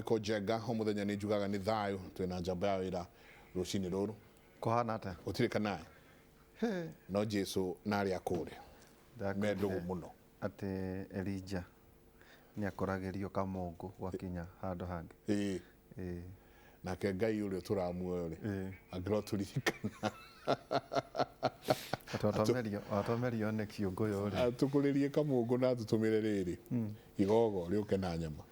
Mwathĩko Njenga. O mũthenya nĩ njugaga nĩ thayũ, twĩna njamba ya wĩra rũcinĩ rũrũ. Kũhana atĩa? Gũtirĩ kanaĩ no Jesu na arĩa akũrĩ me ndũgũ mũno. Atĩ Elija nĩ akoragĩrio kamũngũ gwakinya handũ hangĩ. Ĩĩ. Ĩĩ. Nake Ngai ũrĩa tũramuoyo rĩ, angĩrwo tũririkana. Atĩ watomerio nĩ kĩũngũyũ rĩ. Atũkũrĩrie kamũngũ na atũtũmĩre rĩrĩ igogo rĩũke na nyama.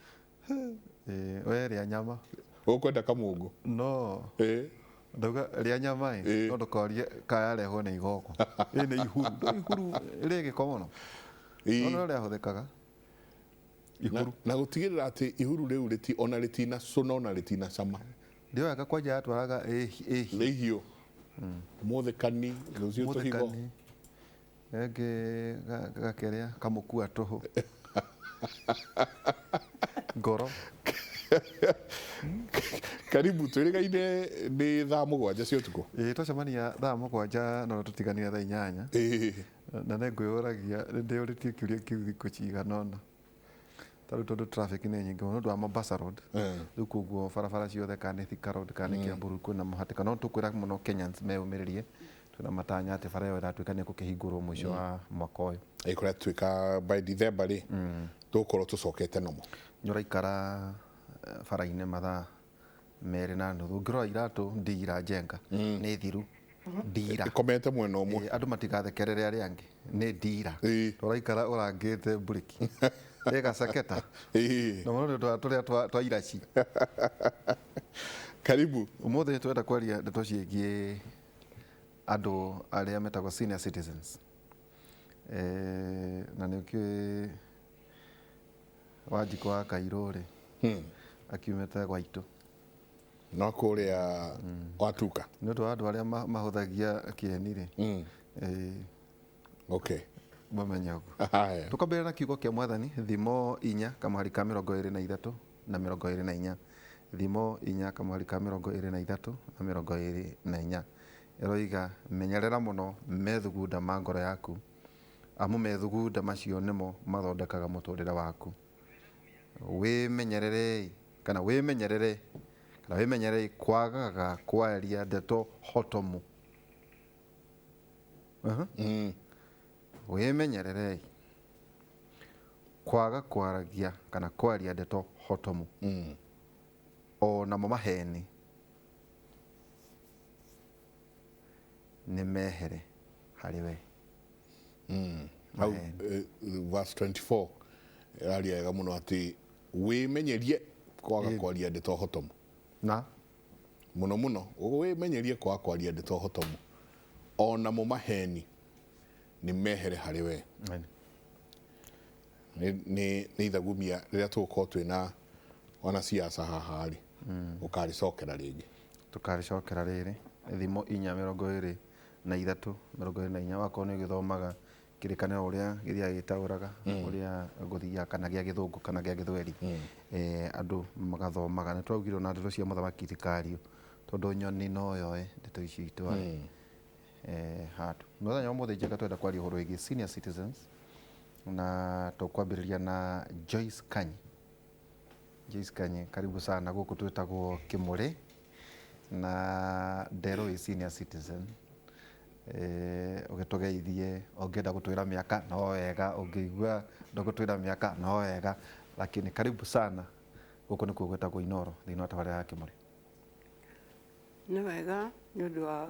Ĩĩ, we rĩa nyama. Ũkwenda kamũngũ? No. Ĩĩ. Ndauga rĩa nyama ĩ, Ĩĩ. no ndũkorie kayarehwo nĩ igogo. Ĩ nĩ ihuru, ndũĩ ihuru rĩ gĩko mũno. Ĩĩ. No no rĩahũthĩkaga. Ihuru. Na gũtigĩrĩra atĩ ihuru rĩu rĩti ona rĩtina cũna ona rĩtina cama. Ndioyaga kwanja yatwaraga ĩ Nĩ ihiũ. Mũthekani, rũciũ tũhigo. Mũthekani. Ĩngĩ gakĩrĩa kamũkua tũhũ. Ngoro. Karibu twĩrĩgaine nĩ thaa 7 cia ũtukũ. Ĩĩ, twacemania thaa 7 no tũtiganire thaa 8. Ĩĩ. Na nĩ ngwĩyũragia, nĩ ndĩyũrĩtie kĩũria kĩu thikũ cigana ũna. Tarĩu tondũ traffic nĩ nyingĩ mũno nĩ ũndũ wa Mombasa Road. Rĩu koguo barabara ciothe kana nĩ Thika Road kana nĩ Kiambu Road kwĩna mũhatĩkano. No tũkwĩra mũno Kenyans meyũmĩrĩrie, twĩna matanya atĩ bara ĩyo ĩratuĩka nĩ ĩgũkĩhingũrwo mũico wa mwaka ũyũ. Ĩ kũratuĩka by December rĩ, tũgũkorwo tũcokete nomo. Nĩ ũraikara bara-inĩ mathaa 2.5. Ũngĩrora iratũ ndira Njenga nĩ thiru. Ndira. Ĩkomete mwena ũmwe. Andũ matigathekerere arĩa angĩ. Nĩ ndira. Ĩĩ. Ũraikara ũrangĩte mburĩki. Ĩgaceketa. Ĩĩ. Na mũno nĩ ũndũ wa tũrĩa twa iraci. Karibu. Ũmũthĩ twenda kwaria ndeto ciĩgiĩ andũ arĩa metagwo senior citizens. Na nĩ ũkĩũĩ Wanjikũ wa Kairũ rĩ, akiumĩte gwaitũ. No kũrĩa watuka. Nĩ ũndũ wa andũ arĩa mahũthagia kĩeni rĩ. Okay. Mamenye ũguo. Haya. Tũkambĩrĩria na kiugo kĩa Mwathani, Thimo 4 kamũhari ka 23 na 24. Thimo 4 kamũhari ka 23 na 24. Ĩroiga, menyerera mũno methugunda ma ngoro yaku, amu methugunda macio nĩmo mathondekaga mũtũrĩre waku. Wĩmenyererei, kana wĩmenyerere, kana wĩmenyererei kwagaga kwaria ndeto hotomu. Wĩmenyererei kwaga kwaragia kana kwaria ndeto hotomu. O namo maheni nĩ mehere harĩ we. Hau, verse 24 ĩraria wega mũno atĩ wĩmenyerie kwaga kwaria ndeto hotomu. Na? Mũno mũno wĩmenyerie kwaga kwaria ndeto hotomu. O namo maheni nĩ mehere harĩ we. Nĩ ithagumia rĩrĩa tũgũkorwo twĩna wanasiasa haha rĩ, ũkarĩcokera rĩngĩ. Tũkarĩcokera rĩrĩ. Thimo 4 23 24, wakorwo nĩ ũgĩthomaga kĩrĩkanĩro ũrĩa gĩthiaga gĩtaũraga, ũrĩa gũthiaga kana gĩa gĩthũngũ kana gĩa gĩthweri. Andũ magathomaga. Nĩ twaugire ona ndeto cia mũthamaki itikario, tondũ nyoni no yoe ndeto icio itware handũ. Mũthenya wa ũmũthĩ Njenga twenda kwaria ũhoro wĩgiĩ senior citizens, na tũkwambĩrĩria na Joyce Kanyi. Joyce Kanyi, karibu sana gũkũ twĩtagwo Kĩmũrĩ, na nderwo wĩ senior citizen. Ũgĩtũgeithie, ũngĩenda gũtwĩra mĩaka no wega, ũngĩigua ndũgũtwĩra mĩaka no wega, lakini karibu sana gũkũ nĩkuo gwĩtagwo Inooro thĩinĩ wa tabarĩra ya Kĩmũrĩ. Nĩ wega nĩ ũndũ wa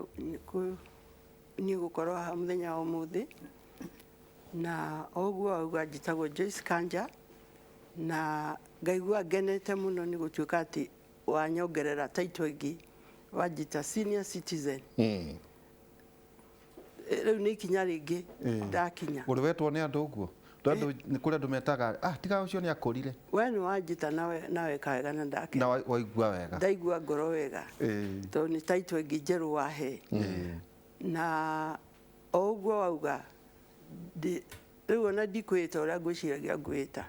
niĩ gũkorwo haha mũthenya wa ũmũthĩ, na o ũguo wauga njĩtagwo Joyce Kanja, na ngaigua ngenete mũno nĩ gũtuĩka atĩ wanyongerera title ĩngĩ, wanjĩta senior citizen. Rĩu nĩ ikinya rĩngĩ ndakinya. Ũrĩ wetwo nĩ andũ ũguo? Tondũ nĩ kũrĩ andũ metaga, tiga ũcio nĩ akũrire. We nĩ wanjĩta na weka wega na ndakena. Na waigua wega. Ndaigua ngoro wega. Tondũ nĩ title ĩngĩ njerũ wahe. Na o ũguo wauga, rĩu ona ndikwĩta ũrĩa ngwĩciragia ngwĩta.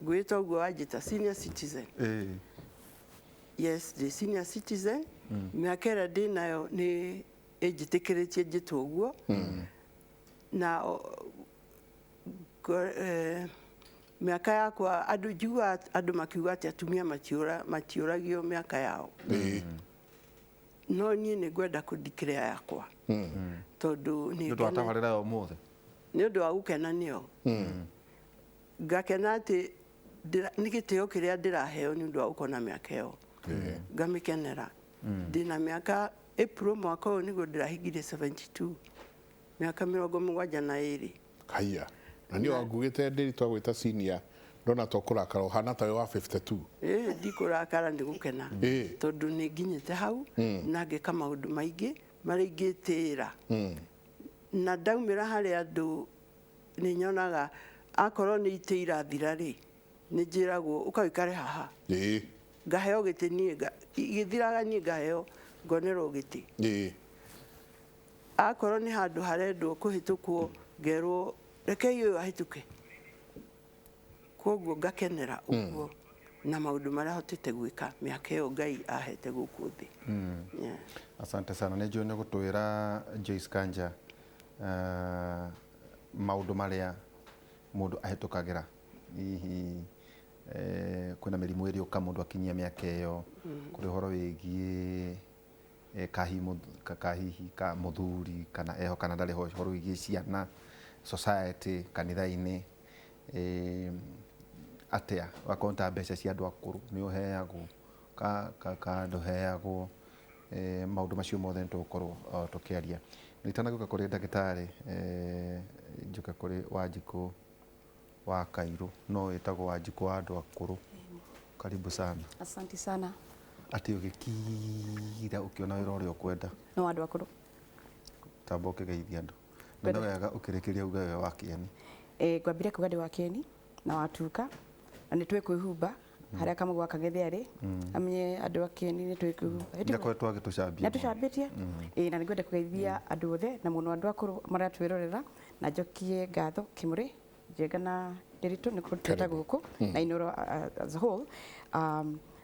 Ngwĩta ũguo wanjĩta senior citizen. Yes, ndĩ senior citizen. Mĩaka ĩrĩa ndĩnayo nĩ ĩnjĩtĩkĩrĩtie njĩtwo ũguo. Na Mĩaka yakwa andũ njiguaga andũ makiuga atĩ atumia matiũragio mĩaka yao. No niĩ nĩ ngwenda kũ-declare yakwa tondũ nĩ Nĩ ũndũ wa tabarĩra ya ũmũthĩ. Nĩ ũndũ wa gũkena nĩyo. Ngakena atĩ nĩ gĩtĩo kĩrĩa ndĩraheo nĩ ũndũ wa gũkorwo na mĩaka ĩyo. Ngamĩkenera. Ndĩna mĩaka April mwaka ũyũ nĩguo ndĩrahingirie 72, mĩaka 72. Haiya, na niĩ wangugĩte ndĩri twagwĩta senior, ndona to kũrakara ũhana ta wĩ wa 52. Ĩĩ, ndikũrakara, nĩ gũkena tondũ nĩ nginyĩte hau na ngĩka maũndũ maingĩ marĩa ingĩtĩĩra. Na ndaumĩra harĩ andũ nĩ nyonaga akorwo nĩ itĩ irathira rĩ, nĩ njĩragwo ũka ũikare haha. Ngaheo gĩtĩ niĩ, gĩthiraga niĩ ngaheo, ngonerwo gĩtĩ. Akorwo nĩ handũ harendwo kũhĩtũkwo, ngerwo rekei ũyũ ahĩtũke. Koguo ngakenera ũguo na maũndũ marĩa hotete gwĩka mĩaka ĩyo Ngai ahete gũkũ thĩ. Yeah. Asante sana. Nĩ njũĩ nĩ gũtwĩra Joyce Kanja maũndũ marĩa mũndũ ahĩtũkagĩra, hihi kwĩna mĩrimũ ĩrĩa ũka mũndũ akinyia mĩaka ĩyo, kũrĩ ũhoro wĩgiĩ kahihi ka mũthuri kana eho kana ndarĩ ho, ũhoro wĩgiĩ ciana, society, kanitha-inĩ, atĩa wakorwo ta mbeca cia andũ akũrũ nĩ ũheagwo ka ndũheagwo, maũndũ macio mothe nĩ tũgũkorwo tũkĩaria. Itanagũka kũrĩ ndagĩtarĩ, njoke kũrĩ Wanjikũ wa Kairũ, no wĩtagwo Wanjikũ wa andũ akũrũ. Karibu sana. Asante sana. Atĩ ũgĩkira ũkĩona wĩra ũrĩa ũkwenda. No andũ akũrũ. Tamba ũkĩgeithia andũ. Na nĩ wega ũkĩrĩkĩria uge we wa Kĩeni. Ngwambire kuga ndĩ wa Kĩeni na watuka na nĩ twĩ kwĩhumba harĩa Kamũgũ wa Kang'ethe arĩ, amenye andũ a Kĩeni nĩ twĩ kwĩhumba. Nĩ akoretwo agĩtũcambia. Nĩ atũcambĩtie? Ĩĩ, na nĩ ngwenda kũgeithia andũ othe na mũno andũ akũrũ maratwĩrorera, na njokie ngatho Kĩmũrĩ Njenga na Ndiritu nĩ kũtwĩta gũkũ na Inooro as a whole.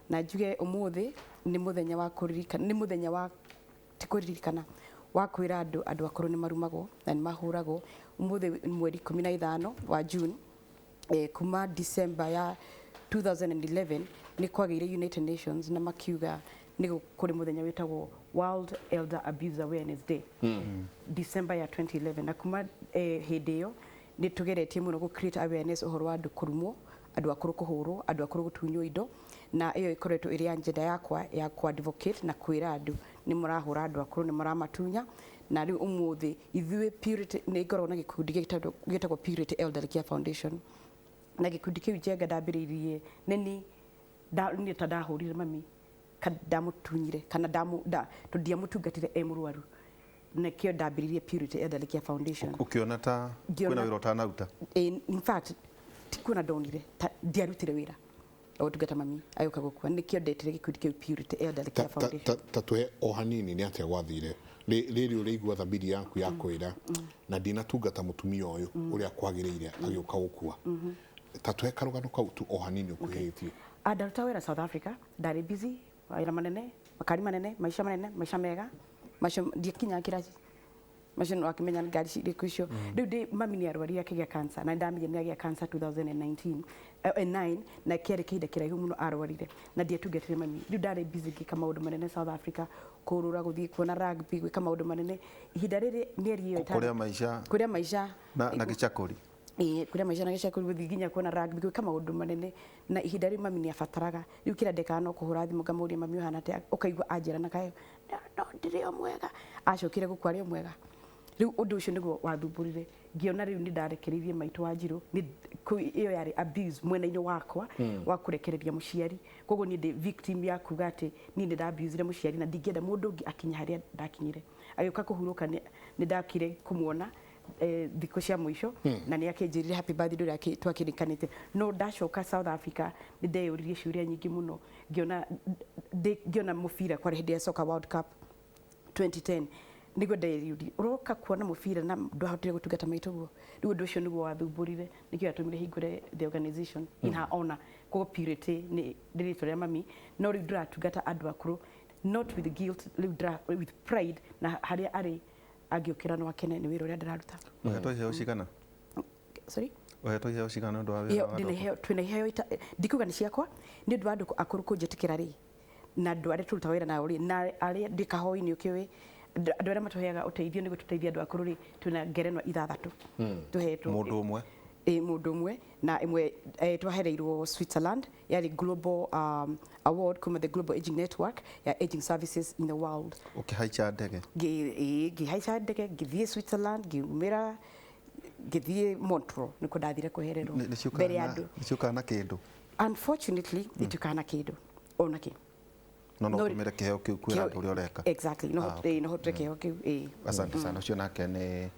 Na njuge ũmũthĩ nĩ mũthenya wa kũririkana, nĩ mũthenya wa ti kũririkana, wa kwĩra andũ, andũ akũrũ nĩ marumagwo na nĩ mahũragwo. Ũmũthĩ nĩ mweri 15 wa June, kuma December ya 2011 nĩ kwagĩire United Nations na makiuga nĩ kũrĩ mũthenya wĩtagwo World Elder Abuse Awareness Day. December ya 2011, na kuma hĩndĩ ĩyo nĩ tũgeretie mũno gũ create awareness ũhoro wa andũ kũrumwo, andũ akũrũ kũhũrwo, andũ akũrũ gũtunywo indo, na ĩyo ĩkoretwo ĩrĩ agenda yakwa ya kũ advocate na kwĩra andũ nĩ mũrahũra andũ akũrũ, nĩ mũramatunya. Na rĩu ũmũthĩ ithuĩ Purity nĩ ngoragwo na gĩkundi gĩtagwo Purity Elderly Care Foundation, na gĩkundi kĩu Njenga ndambĩrĩirie nĩ niĩ ta ndahũrire mami, ndamũtunyire kana tondũ ndiamũtungatire e mũrwaru, nĩkĩo ndambĩrĩirie Purity Elderly Care Foundation. Ũkĩona ta kwĩna wĩra ũtanaruta? In fact, ti kuona ndonire, ndiarutire wĩra wa gũtungata mami agĩũka gũkua, nĩkĩo ndetire gĩkundi kĩu Purity Elderly Care Foundation. Ta tũhe o hanini nĩ atĩa gwathire rĩrĩ ũrĩigua thamiri yaku ya kwĩra na ndinatungata mũtumia ũyũ ũrĩa kwagĩrĩire agĩũka gũkua. Ta tũhe karũgano kau tu o hanini ũkuhĩrĩtie. Ndaruta wĩra South Africa, ndarĩ busy, mawĩra manene, makari manene, maica manene, maica mega, macio ndiakinyaga kĩraci, macio nĩ wakĩmenya ngari cirĩkũ icio. Rĩu ndĩ mami nĩ arwarire akĩgĩa cancer, na ndamenyire nĩ agĩa cancer 2019, 9, na kĩarĩ kĩhinda kĩraihu mũno arwarire, na ndiatungatire mami. Rĩu ndarĩ busy ngĩka maũndũ manene South Africa, kũrũra, gũthiĩ kuona rugby, gwĩka maũndũ manene. Ihinda rĩrĩ mĩeri ĩyo ĩtano. Kũrĩa maica. Kũrĩa maica. Na gĩcakũri. Ĩĩ, kũrĩa maica na gĩcakũri, gũthiĩ nginya kuona rugby, gwĩka maũndũ manene. Na ihinda rĩu mami nĩ abataraga. Rĩu kĩrĩa ndekaga no kũhũra thimũ ngamũria mami ũhana atĩa, ũkaigua anjĩra na kayo, no, ndĩrĩ o mwega. Acokire gũkua arĩ o mwega. Rĩu ũndũ ũcio nĩguo wathumbũrire. Ngĩona rĩu nĩ ndarekereirie maitũ wa Njirũ, nĩ ĩyo yarĩ abuse mwena-inĩ wakwa wa kũrekereria mũciari. Koguo niĩ ndĩ victim ya kuga atĩ niĩ nĩ ndabusire mũciari na ndingĩenda mũndũ ũngĩ akinye harĩa ndakinyire. Agĩũka kũhurũka nĩ ndakire kũmuona thikũ cia mũico, na nĩ akĩnjĩrire happy birthday ũrĩa twakĩrĩkanĩte. No ndacoka South Africa nĩ ndeyũririe ciũria nyingĩ mũno, ngĩona mũbira kwarĩ hĩndĩ ya Soccer World Cup 2010, nĩguo ndeyũririe ũroka kuona mũbira na ndwahotire gũtungata maitũ ũguo. Rĩu ũndũ ũcio nĩguo wathumbũrire, nĩkĩo yatũmire hingũre the organization in her honor. Koguo Purity nĩ rĩtwa rĩa mami, no rĩu ndĩratungata andũ akũrũ not with guilt, rĩu with pride, na harĩa arĩ angĩũkĩra no akene nĩ wĩra ũrĩa ndĩraruta. Ũhetwo iheo cigana? Sorry? Ũhetwo iheo cigana nĩ ũndũ wa wĩra Iheo- wa ndĩna andũ iheo, twĩna iheo ndikuga nĩ ciakwa, nĩ ũndũ wa andũ akũrũ kũnjĩtĩkĩra rĩ, na andũ arĩa tũrutaga wĩra nao rĩ, na arĩa ndĩ kahoi-inĩ ũkĩũĩ, andũ arĩa matũheaga ũteithio nĩguo tũteithie andũ akũrũ rĩ, twĩna ngerenwa ithathatũ tũhetwo. Mũndũ ũmwe? Ĩ, mũndũ ũmwe, na ĩmwe twahereirwo Switzerland, yarĩ global award kuma the Global Aging Network ya aging services in the world. Ũkĩhaica ndege? Ngĩhaica ndege, ngĩthiĩ Switzerland, ngiumĩra, ngĩthiĩ Montreal, nĩkuo ndathire kũhererwo Nĩ mbere ya andũ. ciũkaga na kĩndũ? Unfortunately, ituĩkaga na kĩndũ ona kĩ. No ũtũmĩre kĩheo kĩu kwĩra andũ ũrĩa ũreka. Exactly, no. Ah, okay. No hotire kĩheo kĩu, ĩĩ. Asante sana. Ũcio nake nĩ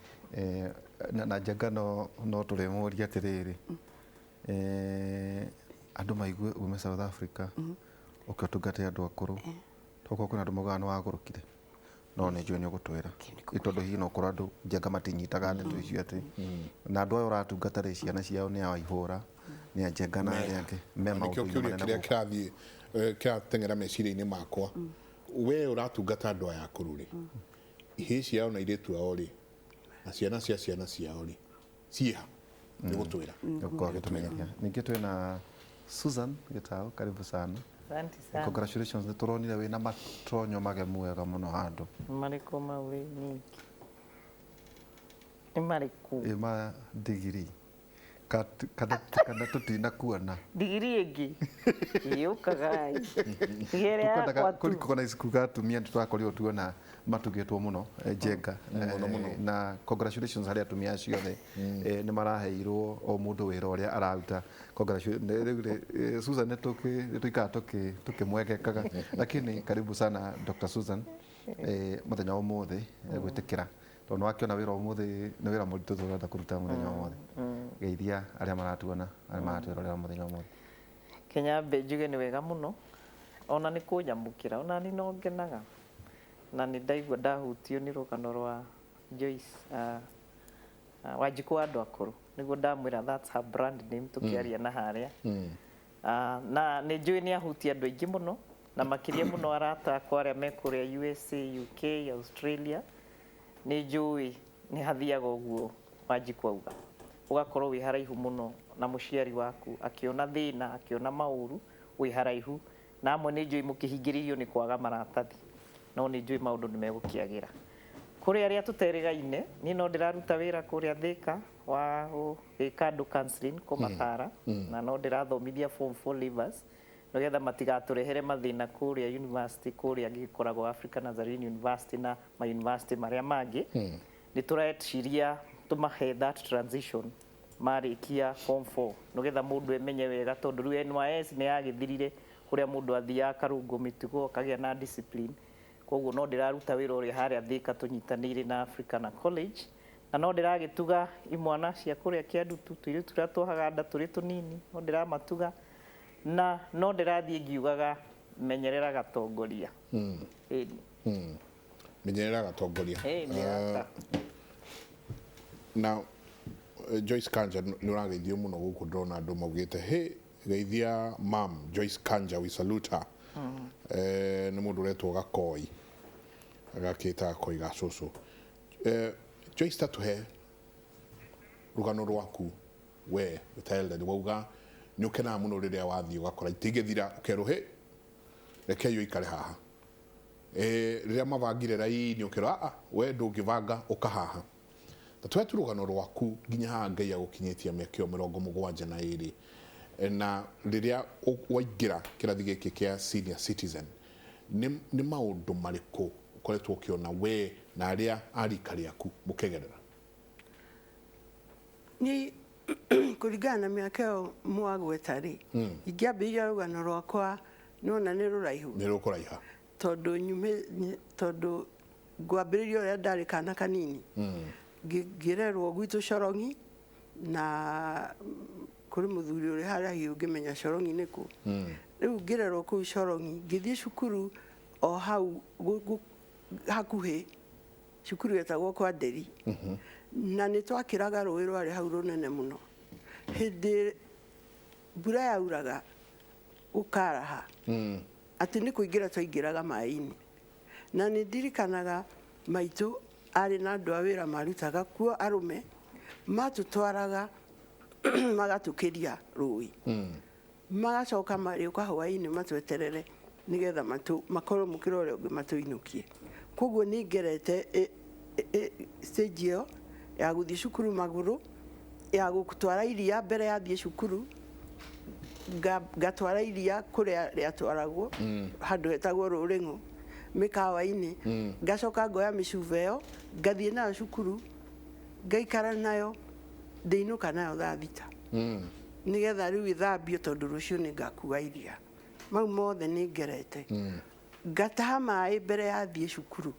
na Njenga, no tũrĩmũria atĩrĩrĩ, andũ maigue ume South Africa ũke ũtungate andũ akũrũ, tokorwo kwĩna andũ maugaga nĩ wagũrũkire, no nĩ njũĩ nĩ ũgũtwĩra. Nĩ Tondũ hihi no ũkorwo andũ Njenga matinyitaga ndeto icio, atĩ na andũ aya ũratungata rĩ, ciana ciao nĩ a Waihũra, nĩ a Njenga na arĩa angĩ me Nĩkĩo maũndũ-inĩ kĩũria manene kĩrĩa gũkũ. kĩrathiĩ kĩrateng'era meciria-inĩ makwa, we ũratungata andũ aya akũrũ rĩ, ihĩĩ ciao na airĩtu ao rĩ, na ciana cia ciana ciao rĩ, ciĩha? Nĩ gũtwĩra. Gũkorwo agĩtũmenyithia. Ningĩ twĩna Susan Gĩtaũ, karibu sana. Asante sana. Congratulations, nĩ tũronire wĩna matonyo magemu wega mũno handũ. Marĩkũ mau rĩ nyingĩ? Nĩ marĩkũ? Ĩ ma ndigiri kana tũtinakuona. Ndigiri ĩngĩ ĩyũkaga ĩrĩa yakwa tu. Kũrigana kuga atumia nĩ tũrakorirwo tuona matugĩtwo mũno, Njenga. Na congratulations harĩ atumia acio othe. Nĩ maraheirwo o mũndũ wĩra ũrĩa araruta. Congratulations. Rĩu rĩ, Susan nĩ tũikaraga tũkĩmwegekaga, lakini karibu sana Dr. Susan, mũthenya wa ũmũthĩ, gwĩtĩkĩra, tondũ nĩ wakĩona wĩra ũmũthĩ nĩ wĩra mũritũ tũrenda kũruta mũthenya wa ũmũthĩ. Geithia arĩa maratuona, arĩa maratwĩrorera mũthenya wa ũmũthĩ. Kenya mbe njuge nĩ wega mũno ona nĩ kũnyamũkĩra, ona ni no ngenaga na nĩ ndaigua ndahutio nĩ rũgano rwa Joyce Wanjikũ wa andũ akũrũ, nĩguo ndamwĩra that's her brand name tũkĩaria na harĩa. Na nĩ njũĩ nĩ ahutia andũ aingĩ mũno, na makĩria mũno arata akwa arĩa me kũrĩa USA, UK, Australia. Nĩ njũĩ nĩ hathiaga ũguo Wanjikũ auga, ũgakorwo wĩ haraihu mũno na mũciari waku akĩona thĩna, akĩona maũru, wĩ haraihu, na amwe nĩ njũĩ mũkĩhingĩrĩirio nĩ kwaga maratathi, no nĩ njũĩ maũndũ nĩ megũkĩagĩra. Kũrĩ arĩa tũterĩgaine, niĩ no ndĩraruta wĩra kũrĩa Thĩka wa gwĩka andũ counseling, kũmatara, na no ndĩrathomithia form 4 leavers nĩgetha matigatũrehere mathĩna kũrĩa university, kũrĩa gĩkoragwo Africa Nazarene University na ma university marĩa mangĩ. Nĩ tũreciria tũmahe that transition marĩkia form 4, nĩgetha mũndũ emenye wega, tondũ rĩu NYS nĩ yagĩthirire, kũrĩa mũndũ athiaga akarũngwo mĩtugo, akagĩa na discipline. Koguo no ndĩraruta wĩra ũrĩa harĩa Thĩka tũnyitanĩire na Africana College, na no ndĩragĩtuga imwana cia kũrĩa Kĩandutu, tũirĩtu tũrĩa tuohaga nda tũrĩ tũnini, no ndĩramatuga, na no ndĩrathiĩ ngiugaga menyerera gatongoria. Ĩni. Menyerera gatongoria. Ĩni, ata. Na Joyce Kanja, nĩ ũrageithio mũno gũkũ, ndĩrona andũ maugĩte, "Hey, geithia mam Joyce Kanja, we salute her." Nĩ mũndũ ũretwo Gakoi, agakĩta Gakoi ga cũcũ. Joyce, ta tũhe rũgano rwaku we ta elderly. Wauga nĩ ũkenaga mũno rĩrĩa wathiĩ ũgakora itingĩthira, ũkerwo, "Hĩ, reke ũikare haha." Rĩrĩa mabangire raini, ũkerwo, "Aa, we ndũngĩbanga, ũka haha." Ta tũhe tu rũgano rwaku nginya haha Ngai agũkinyĩtie mĩaka ĩyo 72, na rĩrĩa waingĩra kĩrathi gĩkĩ kĩa senior citizen, nĩ maũndũ marĩkũ ũkoretwo ũkĩona we na arĩa a rika rĩaku mũkĩgerera? Ni kũringana na mĩaka ĩyo mwagweta rĩ, ingĩambĩrĩria rũgano rwakwa nona nĩ rũraihu. Nĩ rũkũraiha. Tondũ nyume tondũ ngwambĩrĩria ũrĩa ndarĩ kana kanini. Ngĩrerwo gwitũ Corongi, na kũrĩ mũthuri ũrĩ harĩa hihi ũngĩmenya Corongi nĩ kũ. Rĩu ngĩrerwo kũu Corongi, ngĩthiĩ cukuru o hau hakuhĩ, cukuru yetagwo kwa Nderi, na nĩ twakĩraga rũĩ rwarĩ hau rũnene mũno. Hĩndĩ mbura yauraga gũkaraha, atĩ nĩ kũingĩra twaingĩraga maĩ-inĩ, na nĩ ndirikanaga maitũ arĩ na andũ a wĩra marutaga kuo, arũme matũtwaraga Magatũkĩria rũĩ, magacoka marĩũka hwaĩ-inĩ matweterere nĩgetha makorwo mũkĩra ũrĩa ũngĩ matũinũkie. Koguo nĩ ngerete stage ĩyo ya gũthiĩ cukuru magũrũ, ya gũtwara iria mbere ya thiĩ cukuru, ngatwara iria kũrĩa rĩatwaragwo handũ hetagwo Rũrĩng'ũ mĩkawa-inĩ, ngacoka ngoya mĩcuba ĩyo ngathiĩ nayo cukuru, ngaikara nayo ndĩinũka nayo thaa 6 nĩgetha rĩu ĩthambio tondũ rũciũ nĩ ngakua iria. Mau mothe nĩ ngerete. Ngataha maĩ mbere ya thiĩ cukuru,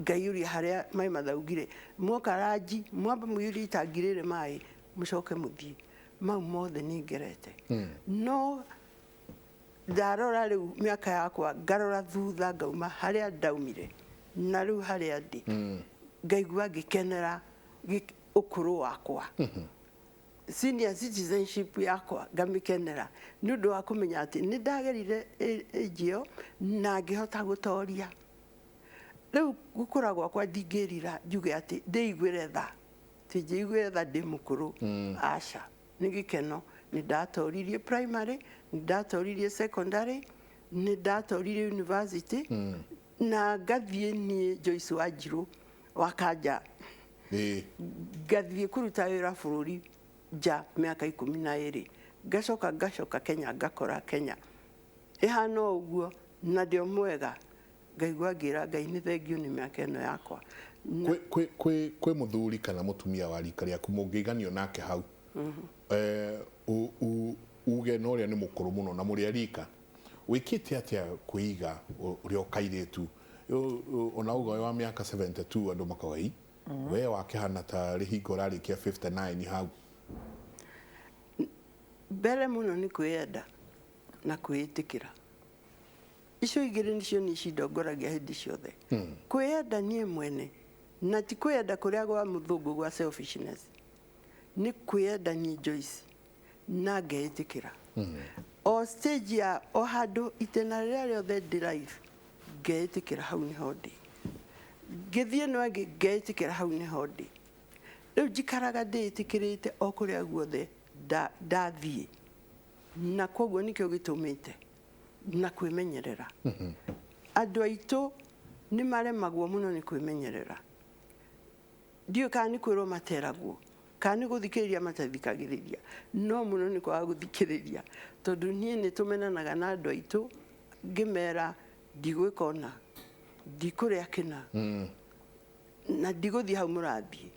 ngaiyũria harĩa maĩ mathaugire, mwoka ranji mwamba mũiyũrie itangi rĩrĩ maĩ mũcoke mũthiĩ. Mau mothe nĩ ngerete. No ndarora rĩu mĩaka yakwa, ngarora thutha ngauma harĩa ndaumire na rĩu harĩa ndĩ, ngaigua ngĩkenera ũkũrũ wakwa, senior citizenship yakwa ngamĩkenera nĩ ũndũ wa kũmenya atĩ nĩ ndagerire age ĩyo na ngĩhota gũtoria. Rĩu gũkũra gwakwa ndingĩrira njuge atĩ ndĩiguĩre tha, ti njĩiguĩre tha ndĩ mũkũrũ, aca, nĩ gĩkeno. Nĩ ndatoririe primary, nĩ ndatoririe secondary, nĩ ndatoririe university, na ngathiĩ niĩ Joyce Wanjiru wa Kanja, ngathiĩ kũruta wĩra bũrũri nja mĩaka 12, ngacoka Kenya, ngakora Kenya ĩhana o ũguo na ndĩ o mwega. Ngaigua ngĩra Ngai nĩ thengio nĩ mĩaka ĩno yakwa. Kwĩ mũthuri kana mũtumia wa rika rĩaku mũngĩiganio nake hau, uge na ũrĩa nĩ mũkũrũ mũno na mũrĩ a rika, wĩkĩte atĩa kwĩiga ũrĩa o kairĩtu? Ona uga wa mĩaka 72 andũ makauga ĩ we wakĩhana ta rĩhingo ũrarĩkia 59 hau. Mbere mũno nĩ kwĩyenda na kwĩĩtĩkĩra. Icio igĩrĩ nĩcio niĩ cindongoragia hĩndĩ ciothe. Kwĩyenda niĩ mwene, na ti kwĩyenda kũrĩa gwa mũthũngũ gwa selfishness, nĩ kwĩyenda niĩ Joyce na ngeĩtĩkĩra. O stage ya o handũ itena rĩrĩa rĩothe ndĩ life, ngeĩtĩkĩra hau nĩho ndĩ. Ngĩthiĩ no ĩngĩ ngeĩtĩkĩra hau nĩho ndĩ. Rĩu njikaraga ndĩĩtĩkĩrĩte o kũrĩa guothe ndathiĩ, na koguo nĩkĩo gĩtũmĩte na kwĩmenyerera. Andũ aitũ nĩ maremagwo mũno nĩ kwĩmenyerera. Ndiũĩ kana nĩ kwĩrwo materagwo, kana nĩ gũthikĩrĩria matathikagĩrĩria, no mũno nĩ kwaga gũthikĩrĩria, tondũ niĩ nĩ tũmenanaga na andũ aitũ ngĩmera ndigwĩka ũna, ndikũrĩa kĩna, na ndigũthiĩ hau mũrathiĩ.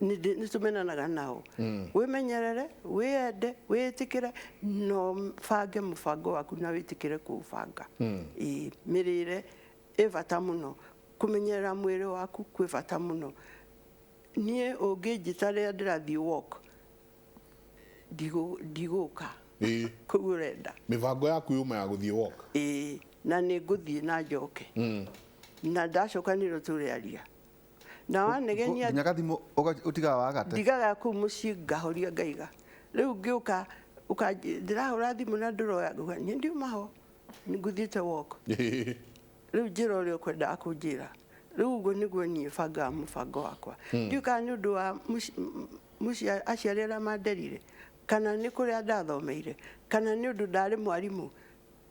Nĩ tũmenanaga nao. Wĩmenyerere, wĩyende, wĩĩtĩkĩre, no bange mũbango waku na wĩtĩkĩre kũũbanga. Mĩrĩre ĩ bata mũno, kũmenyerera mwĩrĩ waku kwĩ bata mũno. Niĩ ũngĩnjĩta rĩrĩa ndĩrathiĩ walk, ndigũka kũu ũrenda. Mĩbango yaku yuma ya gũthiĩ walk? Ĩĩ, na nĩ ngũthiĩ na njoke. Na ndacoka nĩrĩo tũrĩaria. Na wanegenia nginya gathimũ ũtigaga wagate. Ndigaga kũu mũciĩ ngahoria ngaiga. Rĩu ngĩũka ndĩrahũra thimũ na ndũroya, ngauga niĩ ndiuma ho, nĩngũthiĩte walk. Rĩu njĩra ũrĩa ũkwendaga kũnjĩra. Rĩu ũguo nĩguo niĩ bangaga mũbango wakwa. Ndiũĩ kana nĩ ũndũ wa mũciĩ aciari arĩa manderire, kana nĩ kũrĩa ndathomeire, kana nĩ ũndũ ndarĩ mwarimũ.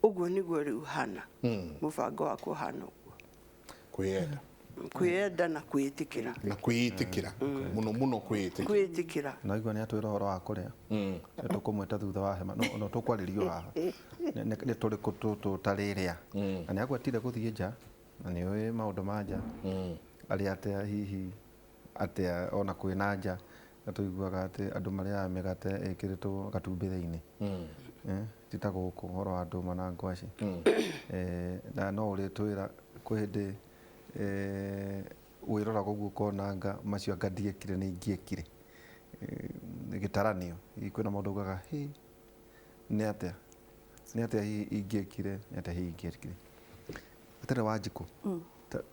Ũguo nĩguo rĩu hana. Mũbango wakwa ũhana ũguo. Kwĩyenda. Kwĩyenda na kwĩĩtĩkĩra. Na kwĩĩtĩkĩra. Mũno mũno kwĩĩtĩkĩra. Kwĩĩtĩkĩra. Na igua nĩ atwĩra ũhoro wa kũrĩa. Nĩ tũkũmwĩta thutha wa hema. No tũkwarĩrio haha. Nĩ tũrĩkũ tũtarĩrĩa. Na nĩ agwetire gũthiĩ nja, na nĩ ũĩ maũndũ ma nja. Arĩa atĩa hihi atĩa ona kwĩna nja, na tũiguaga atĩ andũ marĩaga mĩgate ĩkĩrĩtwo gatumbĩ thĩinĩ. Ti ta gũkũ ũhoro wa ndũma na ngwacĩ. Na no ũrĩtwĩra kwĩ hĩndĩ wĩroraga ũguo ũkona anga macio anga ndiekire nĩ ingĩekire. Gĩtaranio, hihi kwĩna maũndũ ugaga, hĩ, nĩ atĩa? Nĩ atĩa hihi ingĩekire? Nĩ atĩa hihi ingĩekire? Atere Wanjikũ,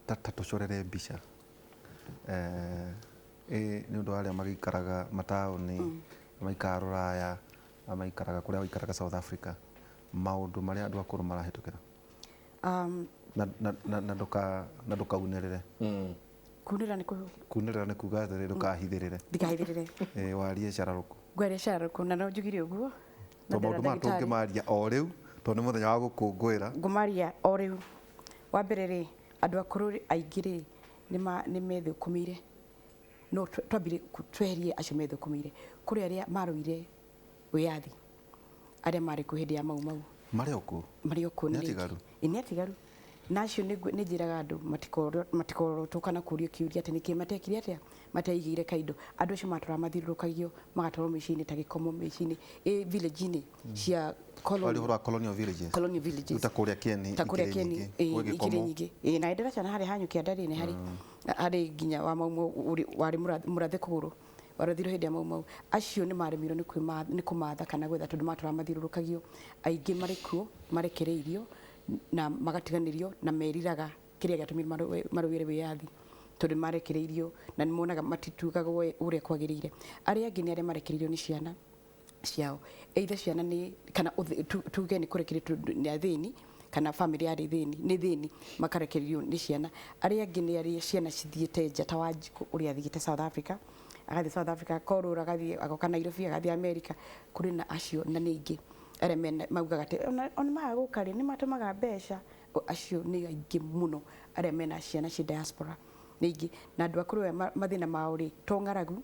ta tũcorere mbica. Nĩ ũndũ wa arĩa magĩikaraga mataũni, maikaraga Rũraya, maikaraga kũrĩa waikaraga South Africa, maũndũ marĩa andũ akũrũ marahĩtũkĩra. Na ndũkaunĩrĩre. Kunĩrĩra nĩ kũ- Kunĩrĩra nĩ kuga atĩrĩ, ndũkahithĩrĩre. Ndikahithĩrĩre. Warie cararũkũ. Ngwaria Sharuku na no njugire ũguo. Na To maũndũ ndĩra maya ndagĩtarĩ. tũngĩmaria o rĩu tondũ nĩ mũthenya wa gũkũngũĩra. Ngũmaria o rĩu. Wa mbere rĩ, andũ akũrũ rĩ, aingĩ rĩ nĩ methũkũmĩire, no twambire tweherie acio methũkũmĩire. Kũrĩ arĩa marũire wĩyathi, arĩa marĩ kuo hĩndĩ ya Mau Mau. Marĩ o kuo? Marĩ o kuo. Nĩ Nĩ atigaru? Ĩ, nĩ atigaru. Na acio nĩ njĩraga andũ matikorotwo kana kũrio kĩũria atĩ nĩkĩ matekire atĩa, mateigĩire kaindo. Andũ acio matũraga mathiũrũrũkagio magatwarwo mĩciĩ-inĩ ta gĩkomo, mĩciĩ-inĩ village-inĩ cia colony. Warĩ ũhoro wa colonial villages. Colonial villages. Ta kũrĩa Kieni, ta kũrĩa ikĩrĩ Kieni, nyingĩ, ĩ, gwĩ ikĩrĩ gĩkomo. nyingĩ. Ĩ, na ndĩracana harĩa hanyu kĩanda rĩ, nĩ harĩ nginya wa Mau Mau warĩ mũrathe kũgũrũ, warathirwo hĩndĩ ya Mau Mau. Acio nĩ maremirwo nĩ kũmatha kana gwetha tondũ matũraga mathiũrũrũkagio. Aingĩ marĩ kuo marekereirio na magatiganĩrio na meriraga kĩrĩa gĩatũmire marũĩre wĩyathi, tondũ marekereirio na nĩ monaga matitugagwo ũrĩa kwagĩrĩire. Arĩa angĩ nĩ arĩa marekereirio nĩ ciana ciao, either ciana nĩ kana tuge nĩ kũrekererio tondũ nĩ athĩni kana family yarĩ thĩni, nĩ thĩni, makarekererio nĩ ciana. Arĩa angĩ nĩ arĩa ciana cithiĩte nja, ta Wanjikũ ũrĩa athiĩte South Africa, agathiĩ South Africa korũra, agathiĩ agoka Nairobi, agathiĩ America. Kũrĩ na acio na nĩ aingĩ arĩa mena maugaga atĩ ona maga gũka rĩ, nĩ matũmaga mbeca. Acio nĩ aingĩ mũno arĩa mena ciana cia diaspora nĩ aingĩ. Na andũ akũrũ aya mathĩna mao rĩ, to ng'aragu,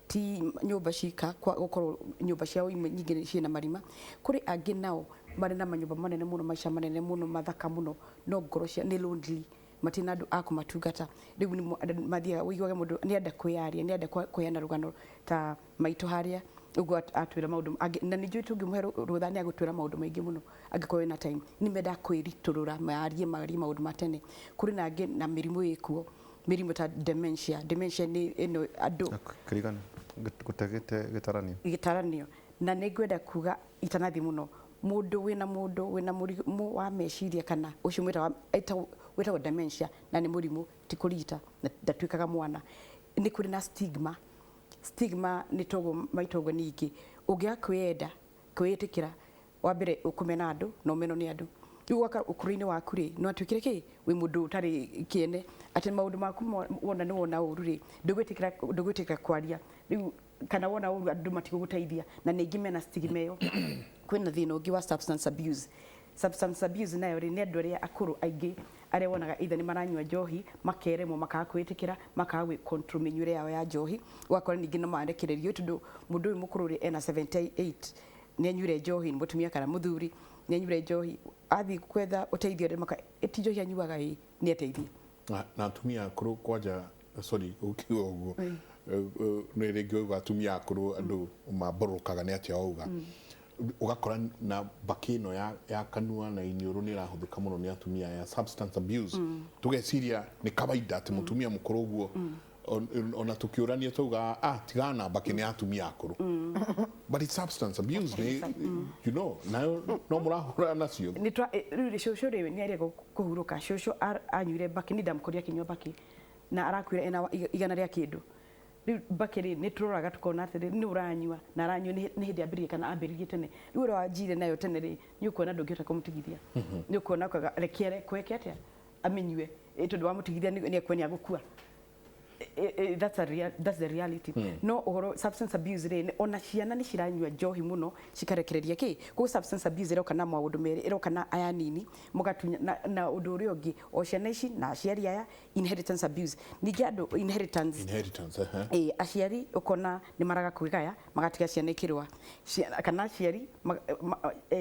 ti nyũmba cika kwa gũkorwo nyũmba ciao imwe nyingĩ ciĩna marima. Kũrĩ angĩ nao marĩ na manyũmba manene mũno, maica manene mũno, mathaka mũno, no ngoro cia nĩ lonely, matirĩ na andũ a kũmatungata. Rĩu nĩ andũ mathiaga ũiguage mũndũ nĩ enda kwĩyaria, nĩ enda kũheana rũgano ta maitũ harĩa ũguo atwĩra maũndũ angĩ, na nĩ njũĩ tũngĩmũhe rũtha nĩ agũtwĩra maũndũ maingĩ mũno angĩkorwo wĩna time. Nĩ mendaga kwĩritũrũra, marie maũndũ ma tene. Kũrĩ na angĩ na mĩrimũ ĩkuo, mĩrimũ ta dementia. Dementia nĩ ĩno andũ Kĩrigano gũte gĩtaranio. Gĩtaranio. Na nĩ ngwenda kuga itanathiĩ mũno, mũndũ wĩna mũrimũ wa meciria kana ũcio wĩtagwo dementia, na nĩ mũrimũ ti kũrigita na ndatuĩkaga mwana. Nĩ kũrĩ na stigma. Stigma nĩ toguo maitoguo ningĩ ũngĩaga kwĩyenda, kwĩĩtĩkĩra, wa mbere ũkũmena andũ na ũmenwo nĩ andũ. Rĩu gwaka ũkũrũ-inĩ waku rĩ, no atuĩkire kĩ wĩ mũndũ ũtarĩ kĩene, atĩ maũndũ maku wona nĩ wona ũru rĩ, ndũgwĩtĩkĩra kwaria rĩu, kana wona ũru andũ matigũgũteithia, na nĩ aingĩ mena stigma ĩyo. Kwĩna thĩna ũngĩ wa substance abuse. Substance abuse nayo rĩ, nĩ andũ arĩa akũrũ aingĩ arĩa wonaga either nĩ maranyua njohi makeremwo, makaga kwĩĩtĩkĩra, makaga gwĩ control mĩnyuĩre yao ya njohi. Ũgakora ningĩ no marekererio tondũ mũndũ ũyũ mũkũrũ rĩ, ena 78, nĩ anyuire njohi, nĩ mũtumia kana mũthuri, nĩ anyuire njohi, athiĩ gwetha ũteithio rĩ, maka ti njohi anyuaga ĩ, nĩ ateithie. Na atumia akũrũ kwanja, sorry ũkiuga ũguo, nĩ rĩngĩ ũguo atumia akũrũ andũ mambũrũkaga nĩ atĩa wauga, ũgakora na mbakĩ ĩno ya kanua na iniũrũ nĩ ĩrahũthĩka mũno nĩ atumia ya substance abuse. Tũgeciria nĩ kawaida atĩ mũtumia mũkũrũ ũguo, ona tũkĩũrania tauga, "Ah, tigana na mbakĩ, nĩ atumia akũrũ," but it's substance abuse nĩ nayo no mũrahũrana nacio. Nĩ twa rĩu rĩ, cũcũ rĩ nĩ arega kũhurũka. Cũcũ anyuire mbakĩ, nĩ ndamũkorire akĩnyua mbakĩ na arakuire ena 100 rĩa kĩndũ. Rĩu mbakĩ rĩ, nĩ tũroraga tũkona atĩrĩ, nĩ ũranyua na aranyua nĩ hĩndĩ ambĩrĩrie kana ambĩrĩrie tene. Rĩu ũrĩa wanjire nayo tene rĩ, nĩ ũkuona ndũngĩhota kũmũtigithia, nĩ ũkuona ũkauga reke kweke atĩa amĩnyue. Tondũ wamũtigithia nĩ ekuona nĩ agũkua. That's the reality. No ũhoro substance abuse rĩ, ona ciana nĩ ciranyua njohi mũno cikarekereria kĩ. Koguo substance abuse ĩroka na maũndũ merĩ, ĩroka na aya nini mũgatunya na ũndũ ũrĩa ũngĩ, o ciana ici na aciari aya, inheritance abuse ningĩ, andũ inheritance. Inheritance, ehe. Ĩ, aciari ũkona nĩ maraga kwĩgaya, magatiga ciana ikĩrũa. Kana aciari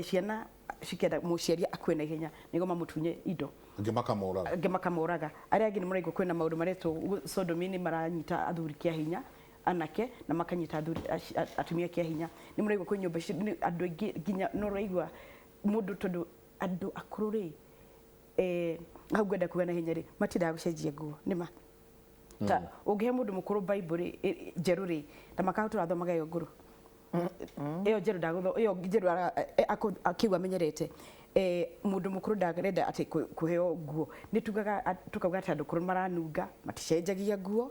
ciana cikenda mũciari akue na ihenya nĩguo mamũtunye indo. Angĩ makamoraga. Angĩ makamoraga. Arĩa angĩ nĩ mũraigua kwĩna maũndũ maretwo sodomy, nĩ maranyita athuri kĩa hinya, anake na makanyita athuri atumia kĩa hinya. Nĩ mũraigua kwĩ nyũmba icio nĩ andũ aingĩ nginya no ũraigua mũndũ, tondũ andũ akũrũ rĩ, hau ngwenda kuga na hinya rĩ, matiendaga gũcenjia nguo nĩ ma ta ũngĩhe mũndũ mũkũrũ Bible rĩ, njerũ rĩ, ta makaho tũrathomaga ĩyo ngũrũ, ĩyo njerũ ndagũtho ĩyo njerũ akiuga amenyerete. Mũndũ mũkũrũ ndarenda atĩ kũheo nguo. Nĩ tugaga tukauga atĩ andũ akũrũ maranunga, maticenjagia nguo.